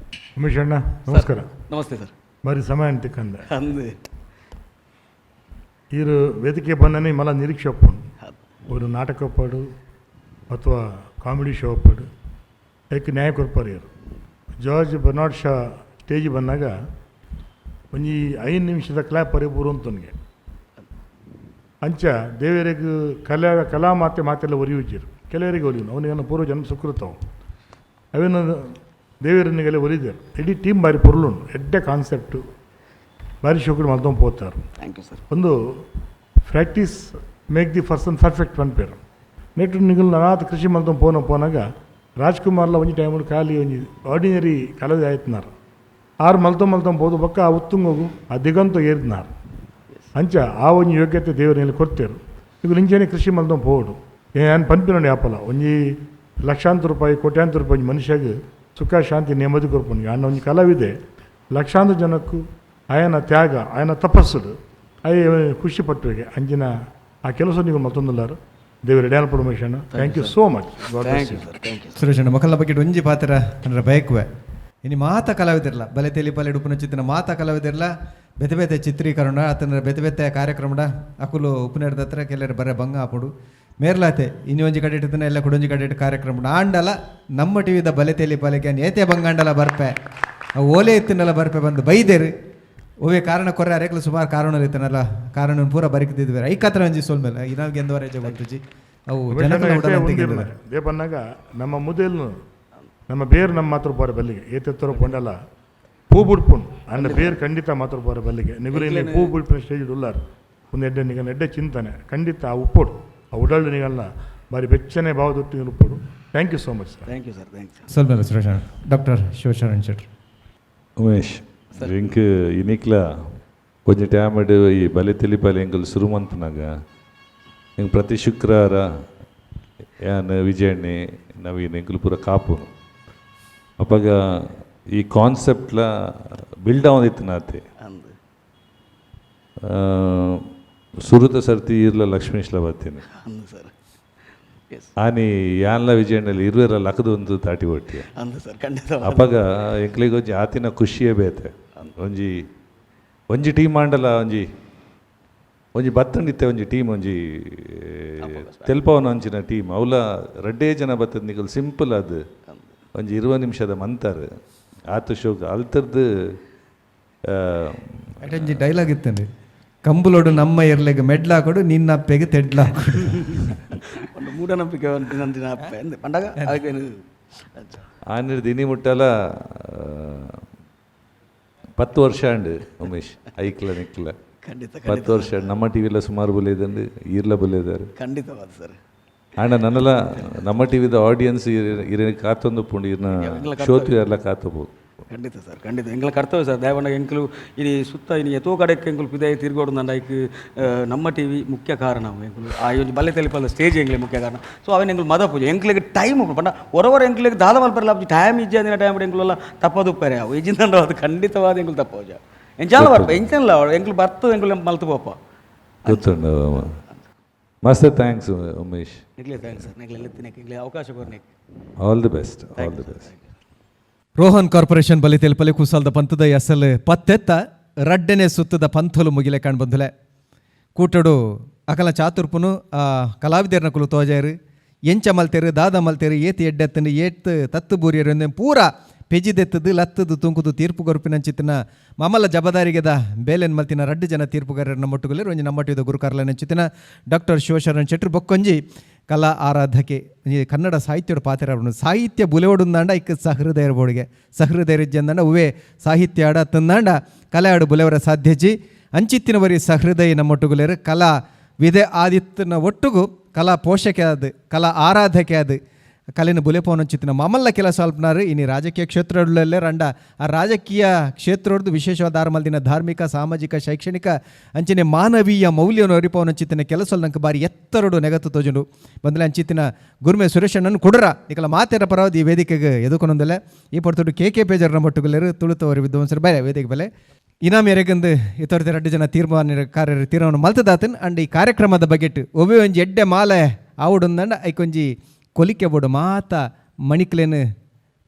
Speaker 12: ಉಮೇಶ್ ಅಣ್ಣ ನಮಸ್ಕಾರ.
Speaker 11: ನಮಸ್ತೆ ಸರ್.
Speaker 12: ಬಾರಿ ಸಮಯ ಅಂತಿಕ್ಕಂದೆ
Speaker 11: ಅಂದು
Speaker 12: ಈರು ವೇದಿಕೆ ಬಂದನೆ ಮಲ ನಿರೀಕ್ಷೆ ಒಪ್ಪುಂಡು ಒಂದು ನಾಟಕ ಒಪ್ಪಾಡು ಅಥವಾ ಕಾಮಿಡಿ ಶೋ ಒಪ್ಪಾಡು ಏಕೆ ನ್ಯಾಯ ಕೊರ್ಪಾರು ಇವರು. ಜಾರ್ಜ್ ಬರ್ನಾಡ್ ಶಾ ಸ್ಟೇಜ್ ಬಂದಾಗ ಒಂಜಿ 5 ನಿಮಿಷದ ಕ್ಲಾಪ್ ಪರಿಪೂರ್ ಅಂತನಿಗೆ ಅಂಚ ದೇವರಿಗೆ ಕಲಾ ಕಲಾ ಮಾತೆ ಮಾತೆಲ್ಲ ಒರಿಯುಜ್ಜಿರು ಕೆಲವರಿಗೆ ಒಲಿಯುನು ಅವನಿಗೆ ಪೂರ್ವ ಜನ್ಮ ಸುಕೃತವು ಅವೇನು ದೇವರನಿಗೆಲ್ಲ ಒಲಿದರು. ಇಡೀ ಟೀಮ್ ಬಾರಿ ಪೊರ್ಲುಂಡು ಎಡ್ಡೆ ಕಾನ್ಸೆಪ್ಟು ಬಾರಿ ಶೋಕುಡು ಮಲ್ತೊಂದು ಪೋತಾರೆ.
Speaker 4: Thank you sir.
Speaker 12: ಒಂದು practice make the person perfect ಪನ್ಪೇರು ನೆಟ್ಟು ನಿಗುಲ್ ನನಾತ್ ಕೃಷಿ ಮಲ್ತೊಂದು ಪೋನ ಪೋನಾಗ ರಾಜ್ಕುಮಾರ್ಲ ಒಂಜಿ ಟೈಮುಡು ಖಾಲಿ ಒಂಜಿ ಆರ್ಡಿನರಿ ಕಲದ ಆಯ್ತನಾರು ಆರು ಮಲ್ತೊ ಮಲ್ತೊಂದು ಪೋದು ಬೊಕ್ಕ ಆ ಉತ್ತುಂಗೋಗು ಆ ದಿಗಂತ ಏರಿದ್ನಾರು. ಅಂಚ ಆ ಒಂಜಿ ಯೋಗ್ಯತೆ ದೇವರಲ್ಲಿ ಕೊಡ್ತೇರು. ನಿಗುಲು ಇಂಚೆನೆ ಕೃಷಿ ಮಲ್ದೊಂದು ಪೋವೊಡು. ಯಾನ್ ಪನ್ಪಿನೋಡು ಯಾಪಲ ಒಂಜಿ ಲಕ್ಷಾಂತರ ರೂಪಾಯಿ ಕೋಟ್ಯಾಂತರ ರೂಪಾಯಿ ಒಂಜಿ ಮನುಷ್ಯಗ್ ಸುಖ ಶಾಂತಿ ನೆಮ್ಮದಿ ಕೊರ್ಪುಂಡು. ಆಂಡ ಒಂಜಿ ಕಲಾವಿದೆ ಲಕ್ಷಾಂತರ ಜನಕ್ಕೂ ಆಯನ ತ್ಯಾಗ ಆಯನ ತಪಸ್ಸುಡು ಅಯ್ಯ ಖುಷಿ ಪಟ್ಟುವಿಗೆ ಅಂಚಿನ ಆ ಕೆಲಸ ನೀವು ಮತ್ತೊಂದುಲ್ಲಾರು. ದೇವರು ಎಡ್ಯಾಲ್ promotion. Thank you so much.
Speaker 11: Thank you sir, thank you.
Speaker 3: ಸುರೇಶಣ್ಣ ಮಕ್ಕಳ ಬಗ್ಗೆ ಒಂಜಿ ಪಾತ್ರ ಅಂದ್ರೆ ಬಯಕುವೆ. ಇನಿ ಮಾತ ಕಲಾವಿದರ್ಲ ಬಲೆ ತೆಲಿ ಪಲೆ ಉಡುಪುನ ಚಿತ್ತಿನ ಮಾತ ಕಲಾವಿದರ್ಲ ಬೇತೆ ಬೇತೆ ಚಿತ್ರೀಕರಣ ಆತನ ಬೇತೆ ಬೇತೆ ಕಾರ್ಯಕ್ರಮಡ ಅಕುಲು ಉಪನೇರ್ದ ಹತ್ರ ಕೆಲವರು ಬರ ಬಂಗ ಆಪುಡು ಮೇರ್ಲಾತೆ ಇನಿ ಒಂಜಿ ಕಡೆ ಇಟ್ಟಿದ್ದನ ಎಲ್ಲ ಕುಡೊಂಜಿ ಕಡೆ ಇಟ್ಟು ಕಾರ್ಯಕ್ರಮ ಆಂಡಲ ನಮ್ಮ ಟಿವಿದ ಬಲೆ ತೆಲಿ ಪಲೆಗೆ ಏತೆ ಬಂಗಾಂಡಲ ಬರ್ಪೆ ಅವು ಓಲೆ ಇತ್ತಿನಲ್ಲ ಬರ್ಪೆ ಬಂದು ಬೈದೇರು ಒವೇ ಕಾರಣ ಕೊರ್ರೆ ಅರೇಕ್ಲು ಸುಮಾರು ಕಾರಣ ಇತ್ತನಲ್ಲ ಕಾರಣ ಪೂರ ಬರಿಕಿದ್ದಿದ್ವಿ ಐಕತ್ರ ಒಂಜಿ ಸೋಲ್ಮೇಲೆ ಇನಾವ್ಗೆ ಎಂದವರೆ ಗೊತ್ತುಜಿ ಅವು ಜನಕುಲ ಉಡಲ್
Speaker 12: ದೇಪನ್ನಾಗ ನಮ್ಮ ಮುದೆಲ್ನು ನಮ್ಮ ಬೇರು ನಮ್ಮ ಮಾತ್ರ ಬೋರೆ ಬಲ್ಲಿಗೆ ಏತೆತ್ತರ ಪೊಂಡಲ ಪೂ ಬುಡ್ಪುಂಡು ಅಂಡ ಬೇರು ಖಂಡಿತ ಮಾತ್ರ ಬೋರೆ ಬಲ್ಲಿಗೆ ನಿಗುರು ಪೂ ಬುಡ್ಪಿನ ಸ್ಟೇಜ್ ಉಲ್ಲಾರು ಒಂದು ಎಡ್ಡೆ ನಿಗನ ಎಡ್ಡೆ ಚಿಂತನೆ ಖಂಡಿತ ಆ ಉಪ್ಪೋಡು ಆ ಉಡಲ್ಡು ನಿಗಲ್ಲ ಬಾರಿ ಬೆಚ್ಚನೆ ಭಾವದೊಟ್ಟು ಉಪ್ಪೋಡು. Thank you so much sir.
Speaker 11: Thank you sir, thank you.
Speaker 3: ಸೋಲ್ಮೇಲೆ Suresh doctor Shivasharan Shetty.
Speaker 13: Umesh ಎಂಕ್ ಇನಿಕ್ಲ ಒಂಜಿ ಟ್ಯಾಮಡ್ ಈ ಬಲೆ ತೆಲಿಪಲೆ ಎಂಕುಲು ಸುರು ಮನ್ಪುನಾಗ ಎಂಕ್ ಪ್ರತಿ ಶುಕ್ರವಾರ ಯಾನ್ ವಿಜಯಣ್ಣೆ ನವೀನ್ ಎಂಕುಲು ಪೂರ ಕಾಪುನು. ಅಪಗ ಈ ಕಾನ್ಸೆಪ್ಟ್ಲ ಬಿಲ್ಡ್ ಆವೊಂದಿತ್ತಿನಾತೆ ಸುರುತ ಸರ್ತಿ ಇರ್ಲ ಲಕ್ಷ್ಮೀಶ್ಲ ಬತ್ತೀನಿ
Speaker 11: ಸರ್.
Speaker 13: ಆನಿ ಯಾನ್ಲ ವಿಜಯಣ್ಣಲ್ಲಿ ಇರುವೆರ ಲಕದ ಒಂದು ತಾಟಿ ಒಟ್ಟಿ
Speaker 11: ಸರ್ ಖಂಡಿತ.
Speaker 13: ಅಪಗ ಎಂಕ್ಲೆಗ್ ಒಂಜಿ ಆತಿನ ಖುಷಿಯೇ ಬೇತೆ. ಒಂಜಿ ಒಂಜಿ ಟೀಮ್ ಆಂಡಲ ಒಂಜಿ ಒಂಜಿ ಬತ್ತಂಡಿತ್ತೆ ಒಂಜಿ ಟೀಮ್ ಒಂಜಿ ತೆಲ್ಪವನ ಅಂಚಿನ ಟೀಮ್ ಅವಲ ರಡ್ಡೇ ಜನ ಬತ್ತದ ನಿಕಲ್ ಸಿಂಪಲ್ ಅದು ಒಂಜಿ 20 ನಿಮಿಷದ ಮಂತಾರ ಆತು ಶೋಕ್ ಅಲ್ತರ್ದು
Speaker 3: ಒಂಜಿ ಡೈಲಾಗ್ ಇತ್ತಂడి ಕಂಬುಲೋಡು ನಮ್ಮ ಎರ್ಲೆಗ್ ಮೆಡ್ಲಾಕೊಡು ನಿನ್ನ ಅಪ್ಪೆಗೆ ತೆಡ್ಲಾಕೊಡು.
Speaker 11: ಒಂದು ಮೂಢನಂಬಿಕೆ ನಂದಿನ ಅಪ್ಪೆ ಅಂದೆ ಪಂಡಾಗ ಅದಕ್ಕೆ
Speaker 13: ಆನಿರ್ದು ಇನಿ ಮುಟ್ಟಲ 10 ವರ್ಷ ಅಂಡು ಉಮೇಶ್ ಐಕ್ಲ ನಿಕ್ಲ
Speaker 11: ಖಂಡಿತ
Speaker 13: 10 ವರ್ಷ ನಮ್ಮ ಟಿ ವಿಲ ಸುಮಾರು ಬುಲೇದಂಡು ಈರ್ಲ ಬುಲೇದಾರು
Speaker 11: ಖಂಡಿತವಾದ ಸರ್.
Speaker 13: ಆಂಡ ನನ್ನಲ ನಮ್ಮ ಟಿ ವಿದ ಆಡಿಯನ್ಸ್ ಇರ ಕಾತೊಂದು ಪುಂಡು ಇರ್ನ ಶೋತು ಎಲ್ಲ ಕಾತಬೋದು.
Speaker 11: ಖಂಡಿತ ಸರ್, ಖಂಡಿತ ಎಂಗಳ ಕರ್ತವ್ಯ ಸರ್. ದಯವಂಡ ಎಂಕಲು ಇನಿ ಸುತ್ತ ಇನಿ ಎತೋ ಕಡೆಕ್ ಎಂಕಲು ಪಿದಾಯಿ ತಿರ್ಗೋಡು ನಂಡ ಐಕ್ ನಮ್ಮ ಟಿ ವಿ ಮುಖ್ಯ ಕಾರಣ ಎಂಕಲು ಆ ಒಂಜಿ ಬಲ್ಲೆ ತೆಲಿಪಲ್ಲ ಸ್ಟೇಜ್ ಎಂಗ್ಲೆ ಮುಖ್ಯ ಕಾರಣ. ಸೊ ಅವೇನು ಎಂಕಲು ಮದ ಪೂಜೆ ಎಂಕ್ಲೆಗ್ ಟೈಮ್ ಪಂಡ ಹೊರವರ ಎಂಕ್ಲೆಗ್ ದಾದ ಮಲ್ಪರಲ್ಲ ಟೈಮ್ ಇಜ್ಜಾದಿನ ಟೈಮ್ ಎಂಕುಲೆಲ್ಲ ತಪ್ಪದುಪ್ಪರೆ ಅವು ಇಜ್ಜಿಂದಂಡ ಅದು ಖಂಡಿತವಾದ ಎಂಕಲು ತಪ್ಪೋಜ ಎಂಚಾಲ ಬರ್ಪ ಎಂಚಲ್ಲ ಎಂಕಲು ಬರ್ತದೆ ಎಂಕಲು ಮಲ್ತು ಪೋಪ
Speaker 13: ಗೊತ್ತುಂಡು ಮಸ್ತ್. Thanks Umesh.
Speaker 11: ನಿಕ್ಲೆ thanks sir, ನಿಕ್ಲೆ ಎತ್ತಿನಕ್ಕೆ ಎಂಕ್ಲೆ ಅವಕಾಶ ಕೊರ್ನೆಕ್.
Speaker 13: All the best, all the best.
Speaker 3: Rohan corporation ಬಲಿ ತೆಲ್ಪಲೆ ಕುಸಾಲ್ದ ಪಂಥದ ಎಸಲ್ ಪತ್ತೆತ್ತ ರಡ್ಡನೆ ಸುತ್ತದ ಪಂಥಲು ಮುಗಿಲೆ ಕಾಣ್ ಬಂಧುಲೆ ಕೂಟಡು ಅಕಲ ಚಾತುರ್ಪುನು ಕಲಾವಿದರ್ನ ಕುಲು ತೋಜಾರು ಎಂಚ ಮಲ್ತೇರು ದಾದ ಮಲ್ತೇರು ಏತ್ ಎಡ್ಡೆತ್ತನು ಏತ್ ತತ್ತು ಬೂರಿಯರು ಪೂರ ಪೆಜಿದೆತ್ತದು ಲತ್ತದು ತುಂಕುದು ತೀರ್ಪು ಗೊರುಪಿನಂಚಿತ್ತಿನ ಮಮಲ ಜಬದಾರಿಗೆದ ಬೇಲೆನ್ ಮಲ್ತಿನ ರಡ್ಡು ಜನ ತೀರ್ಪುಗಾರರನ್ನ ಮೊಟ್ಟುಗಲೇರು ಒಂಜಿ ನಮ್ಮಟ್ಟಿದ ಗುರುಕಾರ್ಲನಂಚಿತ್ತಿನ ಡಾಕ್ಟರ್ ಶಿವಶರಣ್ ಶೆಟ್ಟರು ಬೊಕ್ಕೊಂಜಿ ಕಲಾ ಆರಾಧಕೆ ಒಂಜಿ ಕನ್ನಡ ಸಾಹಿತ್ಯಡು ಪಾತ್ರ ಸಾಹಿತ್ಯ ಬುಲೆವಡುಂದಾಂಡ ಇಕ್ಕ ಸಹೃದಯರ ಬೋಡಿಗೆ ಸಹೃದಯರಿಜ್ಜಂದಾಂಡ ಉವೆ ಸಾಹಿತ್ಯ ಆಡ ತಂದಾಂಡ ಕಲೆ ಆಡು ಬುಲೆವರ ಸಾಧ್ಯಜಿ ಅಂಚಿತ್ತಿನ ಬರಿ ಸಹೃದಯ ನಮ್ಮೊಟ್ಟುಗುಲೇರು ಕಲಾ ವಿದೆ ಆದಿತ್ತನ ಒಟ್ಟುಗು ಕಲಾ ಪೋಷಕೆ ಆದ ಕಲಾ ಆರಾಧಕೆ ಆದ ಕಲೆನ ಬುಲೆಪೋನಂಚಿತ್ತಿನ ಮಮಲ್ಲ ಕೆಲಸ ಅಲ್ಪನಾರು ಇನಿ ರಾಜಕೀಯ ಕ್ಷೇತ್ರಗಳಲ್ಲೇ ರಂಡ ಆ ರಾಜಕೀಯ ಕ್ಷೇತ್ರದ್ದು ವಿಶೇಷವಾದ ಆರ್ಮಲ್ದಿನ ಧಾರ್ಮಿಕ ಸಾಮಾಜಿಕ ಶೈಕ್ಷಣಿಕ ಅಂಚನೆ ಮಾನವೀಯ ಮೌಲ್ಯವನ್ನು ಅರಿಪವನಂಚಿತ್ತಿನ ಕೆಲಸ ನಂಗೆ ಬಾರಿ ಎತ್ತರಡು ನೆಗತ್ತು ತೋಜುಂಡು ಬಂದಲೆ ಅಂಚಿತ್ತಿನ ಗುರುಮೆ ಸುರೇಶಣ್ಣನ ಕುಡರ ನಿಕಲ ಮಾತೆರ ಪರವಾದ ಈ ವೇದಿಕೆಗೆ ಎದುಕೊನೊಂದಲೆ ಈ ಪಡ್ತುಡು ಕೆ ಕೆ ಪೇಜರ್ನ ಮೊಟ್ಟುಗಲೇರು ತುಳುತವರು ವಿದ್ವಾಂಸರು ಬಲೆ ವೇದಿಕೆ ಬಲೆ ಇನಾಮ್ ಎರೆಗಂದು ಇತರದ ಎರಡು ಜನ ತೀರ್ಮಾನಕಾರರು ತೀರ್ಮಾನ ಮಲ್ತದಾತನ್ ಅಂಡ್ ಈ ಕಾರ್ಯಕ್ರಮದ ಬಗೆಟ್ ಒಬ್ಬೆ ಒಂಜಿ ಎಡ್ಡೆ ಮಾಲೆ ಆವುಡೊಂದಂಡ ಐಕೊಂಜಿ ಕೊಲಿಕೆ ಬೋಡು ಮಾತ ಮಣಿಕ್ಲೇನು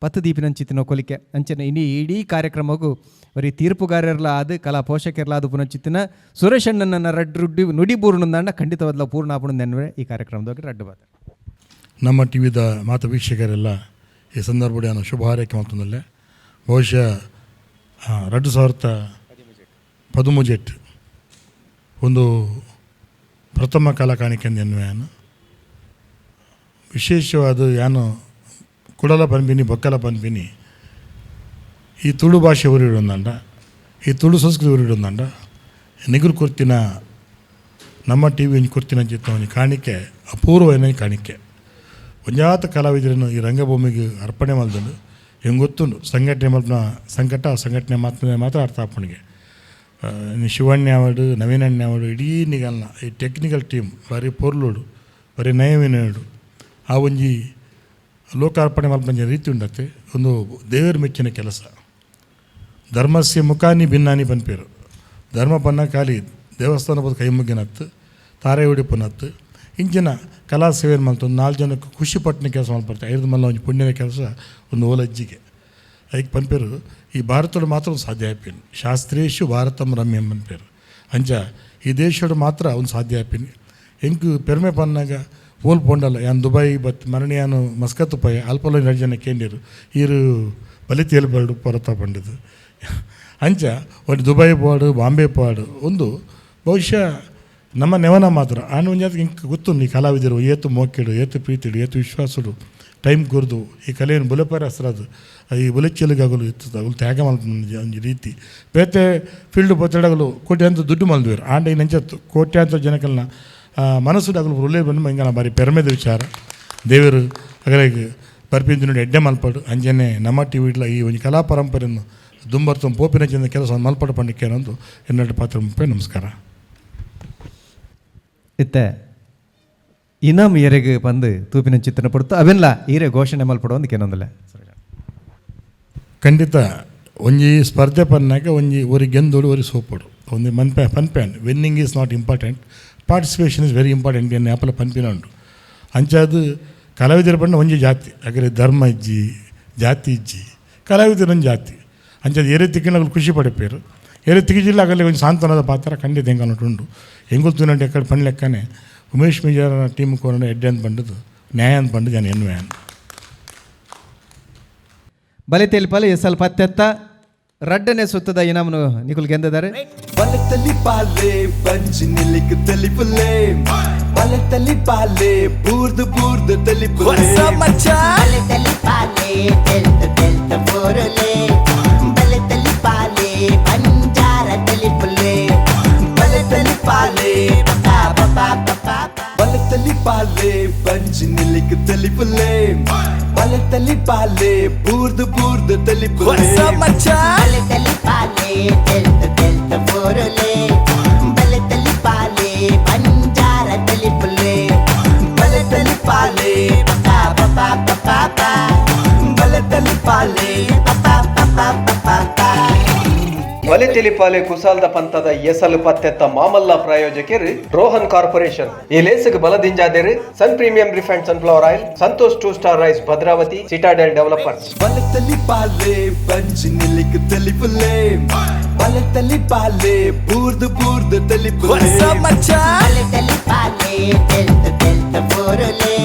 Speaker 3: ಪತ್ತದೀಪಿನಂಚಿತ್ತಿನ ಕೊಲಿಕೆ ಅಂಚನೆ ಇಡೀ ಇಡೀ ಕಾರ್ಯಕ್ರಮಕ್ಕೂ ಬರೀ ತೀರ್ಪುಗಾರರ್ಲ ಆದ ಕಲಾ ಪೋಷಕರ್ಲ ಆದ ಪುನಂಚಿತ್ತಿನ ಸುರೇಶಣ್ಣನ ರಡ್ಡು ರುಡ್ಡಿ ನುಡಿ ಬೂರ್ಣಂದಾಂಡ ಖಂಡಿತವಾದ್ಲ ಪೂರ್ಣ ಆಪುಣ ನೆನ್ವೆ ಈ ಕಾರ್ಯಕ್ರಮದಾಗ ರಡ್ಡು ಬಾತ.
Speaker 12: ನಮ್ಮ ಟಿ ವಿದ ಮಾತು ವೀಕ್ಷಕರೆಲ್ಲ ಈ ಸಂದರ್ಭ ಶುಭ ಹಾರೈಕೆ ಮಾಡ್ತಂದಲ್ಲೇ ಬಹುಶಃ 2013 ಒಂದು ಪ್ರಥಮ ಕಲಾ ಕಾಣಿಕೆ ಎನ್ನುವೆಯನ್ನು ವಿಶೇಷವಾದ ಯಾನು ಕುಡಲ ಪನ್ಪಿನಿ ಬೊಕ್ಕಲ ಪನ್ಪಿನಿ ಈ ತುಳು ಭಾಷೆ ಉರಿಡೊಂದಂಡ ಈ ತುಳು ಸಂಸ್ಕೃತಿ ಉರಿಡೊಂದಂಡ ನಿಗುರು ಕೊರ್ತಿನ ನಮ್ಮ ಟಿ ವಿ ಕೊರ್ತಿನ ಚಿತ್ತ ಒಂಜಿ ಕಾಣಿಕೆ ಅಪೂರ್ವನ ಕಾಣಿಕೆ ಒಂಜಾತ ಕಲಾವಿದರನ್ನು ಈ ರಂಗಭೂಮಿಗೆ ಅರ್ಪಣೆ ಮಲ್ದುಂಡು. ಹೆಂಗೆ ಗೊತ್ತುಂಡು ಸಂಘಟನೆ ಮಲ್ಪನ ಸಂಕಟ ಸಂಘಟನೆ ಮಾತ್ರ ಮಾತ್ರ ಅರ್ಥ ಆಪಣಿಗೆ. ಶಿವಣ್ಣ ಆವಡು ನವೀನಣ್ಣ ಆವಡು ಇಡೀ ನಿಗಲ್ನ ಈ ಟೆಕ್ನಿಕಲ್ ಟೀಮ್ ಬಾರಿ ಪೊರ್ಲುಡು ಬಾರಿ ನಯವಿನಯುಡು ಆ ಒಂಜಿ ಲೋಕಾರ್ಪಣೆ ಮಲ್ಪಂಜ ರೀತಿ ಉಂಡತ್ತೆ ಒಂದು ದೇವರ ಮೆಚ್ಚಿನ ಕೆಲಸ. ಧರ್ಮಸ್ಯ ಮುಖಾನಿ ಭಿನ್ನಾನಿ ಪನ್ಪೇರು ಧರ್ಮ ಪನ್ನ ಖಾಲಿ ದೇವಸ್ಥಾನ ಪದ ಕೈ ಮುಗ್ಗಿನತ್ತು ತಾರೆ ಉಡಿಪನತ್ತು ಇಂಚಿನ ಕಲಾ ಸೇವೆ ಮಲ್ತು ನಾಲ್ಕು ಜನಕ್ಕೆ ಖುಷಿ ಪಟ್ಟಿನ ಕೆಲಸ ಮಲ್ಪಡ್ತಾರೆ ಐದು ಮಲ್ಲ ಒಂಜಿ ಪುಣ್ಯದ ಕೆಲಸ ಒಂದು ಓಲಜ್ಜಿಗೆ ಐಕ್ ಪನ್ಪೇರು ಈ ಭಾರತಡು ಮಾತ್ರ ಒಂದು ಸಾಧ್ಯ ಆಪಿನಿ ಶಾಸ್ತ್ರೇಶು ಭಾರತಂ ರಮ್ಯಂ ಪನ್ಪೇರು ಅಂಚ ಈ ದೇಶಡು ಮಾತ್ರ ಒಂದು ಸಾಧ್ಯ ಆಪಿನಿ ಎಂಕ್ ಪೆರ್ಮೆ ಪನ್ನಾಗ ಓಲ್ ಪೋಂಡಲ್ಲ ಯಾನ್ ದುಬೈ ಬತ್ ಮರಣಿಯಾನು ಮಸ್ಕತ್ ಪೋಯೆ ಅಲ್ಪಲ ಎರಡು ಜನ ಕೇಂದಿರು ಈರು ಬಲಿ ತೇಲ್ಬಾರ್ಡು ಪೊರತ ಪಂಡಿದ್ದು ಅಂಚ ಒಂದು ದುಬೈ ಪೋಡು ಬಾಂಬೆ ಪೋಡು ಒಂದು ಬಹುಶಃ ನಮ್ಮ ನೆವನ ಮಾತ್ರ ಆಂಡ ಒಂಜಾತಿಗೆ ಇಂಕ್ ಗೊತ್ತುಂಡು ಈ ಕಲಾವಿದರು ಏತು ಮೋಕೆಡು ಏತು ಪ್ರೀತಿಡು ಏತು ವಿಶ್ವಾಸಡು ಟೈಮ್ ಕೊರ್ದು ಈ ಕಲೆಯನ್ನು ಬುಲೆಪಾರ ಹಸ್ರಾದು ಈ ಬುಲೆಚ್ಚಲಿಗಾಗಲು ಇತ್ತು ಅಗಲು ತ್ಯಾಗ ಮಲ್ಪುನ ಒಂಜಿ ರೀತಿ ಬೇತೆ ಫೀಲ್ಡ್ ಪೋತೆಡಗಲು ಕೋಟ್ಯಾಂತರ ದುಡ್ಡು ಮಲ್ದುವೆರು ಆಂಡ ಈ ನಂಚತ್ತು ಕೋಟ್ಯಾಂತರ ಜನಕಲ್ನ ಮನಸ್ಸು ಅಗಲು ಉಳ್ಳೇ ಬಂದು ಹಿಂಗೆ ಬಾರಿ ಪೆರ್ಮೆದ ವಿಚಾರ. ದೇವರು ಅಗಲಿಗೆ ಬರ್ಪಿಂದು ನೋಡಿ ಎಡ್ಡೆ ಮಲ್ಪಾಡು ಅಂಜನೆ ನಮ್ಮ ಟಿ ಇಡ್ಲ ಈ ಒಂಜಿ ಕಲಾ ಪರಂಪರೆಯನ್ನು ದುಂಬರ್ತಂ ಪೋಪಿನ ಚೆಂದ ಕೆಲಸ ಮಲ್ಪಾಡು ಪಂಡಿಕೆ ಅನ್ನೋದು ಎನ್ನಡ ಪಾತ್ರ ಮುಪ್ಪೆ. ನಮಸ್ಕಾರ.
Speaker 3: ಇತ್ತೆ ಇನಾಮ್ ಎರೆಗ್ ಬಂದು ತೂಪಿನ ಚಿತ್ರಣ ಪಡ್ತು ಅವೆಲ್ಲ ಈರೆ ಘೋಷಣೆ ಮಲ್ಪಡು ಒಂದು ಕೆನೊಂದಿಲ್ಲ.
Speaker 12: ಖಂಡಿತ ಒಂಜಿ ಸ್ಪರ್ಧೆ ಪನ್ನಾಗ ಒಂಜಿ ಒರಿ ಗೆಂದೋಡು ಒರಿ ಸೋಪೋಡು ಒಂದು ಮನ್ಪೆ ಪನ್ಪೆನ್ winning is not important, participation is very important ಎನ್ನ ಆಪಲ ಪನ್ಪಿನ ಉಂಟು. ಅಂಚಾದು ಕಲಾವಿದರ ಪಂಡ ಒಂಜಿ ಜಾತಿ ಅಗರೆ ಧರ್ಮ ಇಜ್ಜಿ ಜಾತಿ ಇಜ್ಜಿ ಕಲಾವಿದರ ಒಂಜಿ ಜಾತಿ ಅಂಚಾದ ಏರೆ ತಿಕ್ಕಿನ ಖುಷಿ ಪಡೆಪೇರು ಏರೆ ತಿಕ್ಕಿಜಿಲ್ಲ ಆಗಲಿ ಒಂಜಿ ಸಾಂತ್ವನದ ಪಾತ್ರ ಖಂಡಿತ ಹೆಂಗೆ ಉಂಡು ಹೆಂಗುಲ್ ತೂನಂಟು ಎಕ್ಕಡೆ ಪಣ್ ಲೆಕ್ಕನೆ ಉಮೇಶ್ ಮಿಜಾರ ಟೀಮ್ ಕೋರಣ ಎಡ್ಡೆ ಅಂತ ಪಂಡದು ನ್ಯಾಯ ಅಂತ ಪಂಡದು ನಾನು ಎನ್ನುವೆ.
Speaker 3: ಬಲೆ ತೆಲಿಪಲೆ ಎಸಲ್ ಪತ್ತೆತ್ತ ರಡ್ಡನೆ ಸುತ್ತದ ಇನಾಮನು ನಿಕುಲ್ ಗೆಂದಿದ್ದಾರೆ.
Speaker 10: ಬಲತಲಿ ಪಾಲೆ ಬಂಜಿ ನಿಲಿಕ್ ತಲಿಪುಲೆ ಬಲತಲಿ ಪಾಲೆ ಬೂರ್ದು ಬೂರ್ದು ತಲಿಪುಲೆ
Speaker 2: ಬಲತಲಿ ಪಾಲೆ ತೆಲ್ತ ತೆಲ್ತ ಬೋರುಲೆ ಬಲತಲಿ ಪಾಲೆ ಬಂಜಾರ ತಲಿಪುಲೆ
Speaker 10: ಬಲತಲಿ ಪಾಲೆ ಬಲತಲಿ ಪಾಲೆ ಬಂಜಿ ನಿಲಿಕ್ ತಲಿಪುಲೆ ಬಲತಲಿ ಪಾಲೆ ಬೂರ್ದು ಬೂರ್ದು ತಲಿಪುಲೆ
Speaker 2: ಬಲತಲಿ ಪಾಲೆ ತೆಲ್ತ ತೆಲ್ತ ಬೋರುಲೆ ಬಲತಲಿ ಪಾಲೆ ಬಂಜಾರ ತಲಿಪುಲೆ
Speaker 10: ಬಲತಲಿ ಪಾಲೆ ಬಲತಲಿ ಪಾಲೆ
Speaker 3: ಬಲೆ ತೆಲಿಪಾಲೆ ಕುಸಾಲ್ದ ಪಂತದ ಎಸಲು ಪತ್ತೆತ್ತ ಮಾಮಲ್ಲ ಪ್ರಾಯೋಜಕರು ರೋಹನ್ ಕಾರ್ಪೊರೇಷನ್. ಈ ಲೇಸಿಗೆ ಬಲದಿಂಜಾದೇರು Sun premium refined sunflower oil, Santosh 2 star rice, Bhadravati, Citadel developers.
Speaker 10: ಬಲತಲಿ ಪಾಲೆ ಬಂಜಿ ನಿಲಿಕ್ ತಲಿಪುಲೆ ಬಲತಲಿ ಪಾಲೆ ಬೂರ್ದು ಬೂರ್ದು ತಲಿಪುಲೆ
Speaker 2: ಬಲತಲಿ ಪಾಲೆ ತೆಲ್ತ ತೆಲ್ತ ಬೋರುಲೆ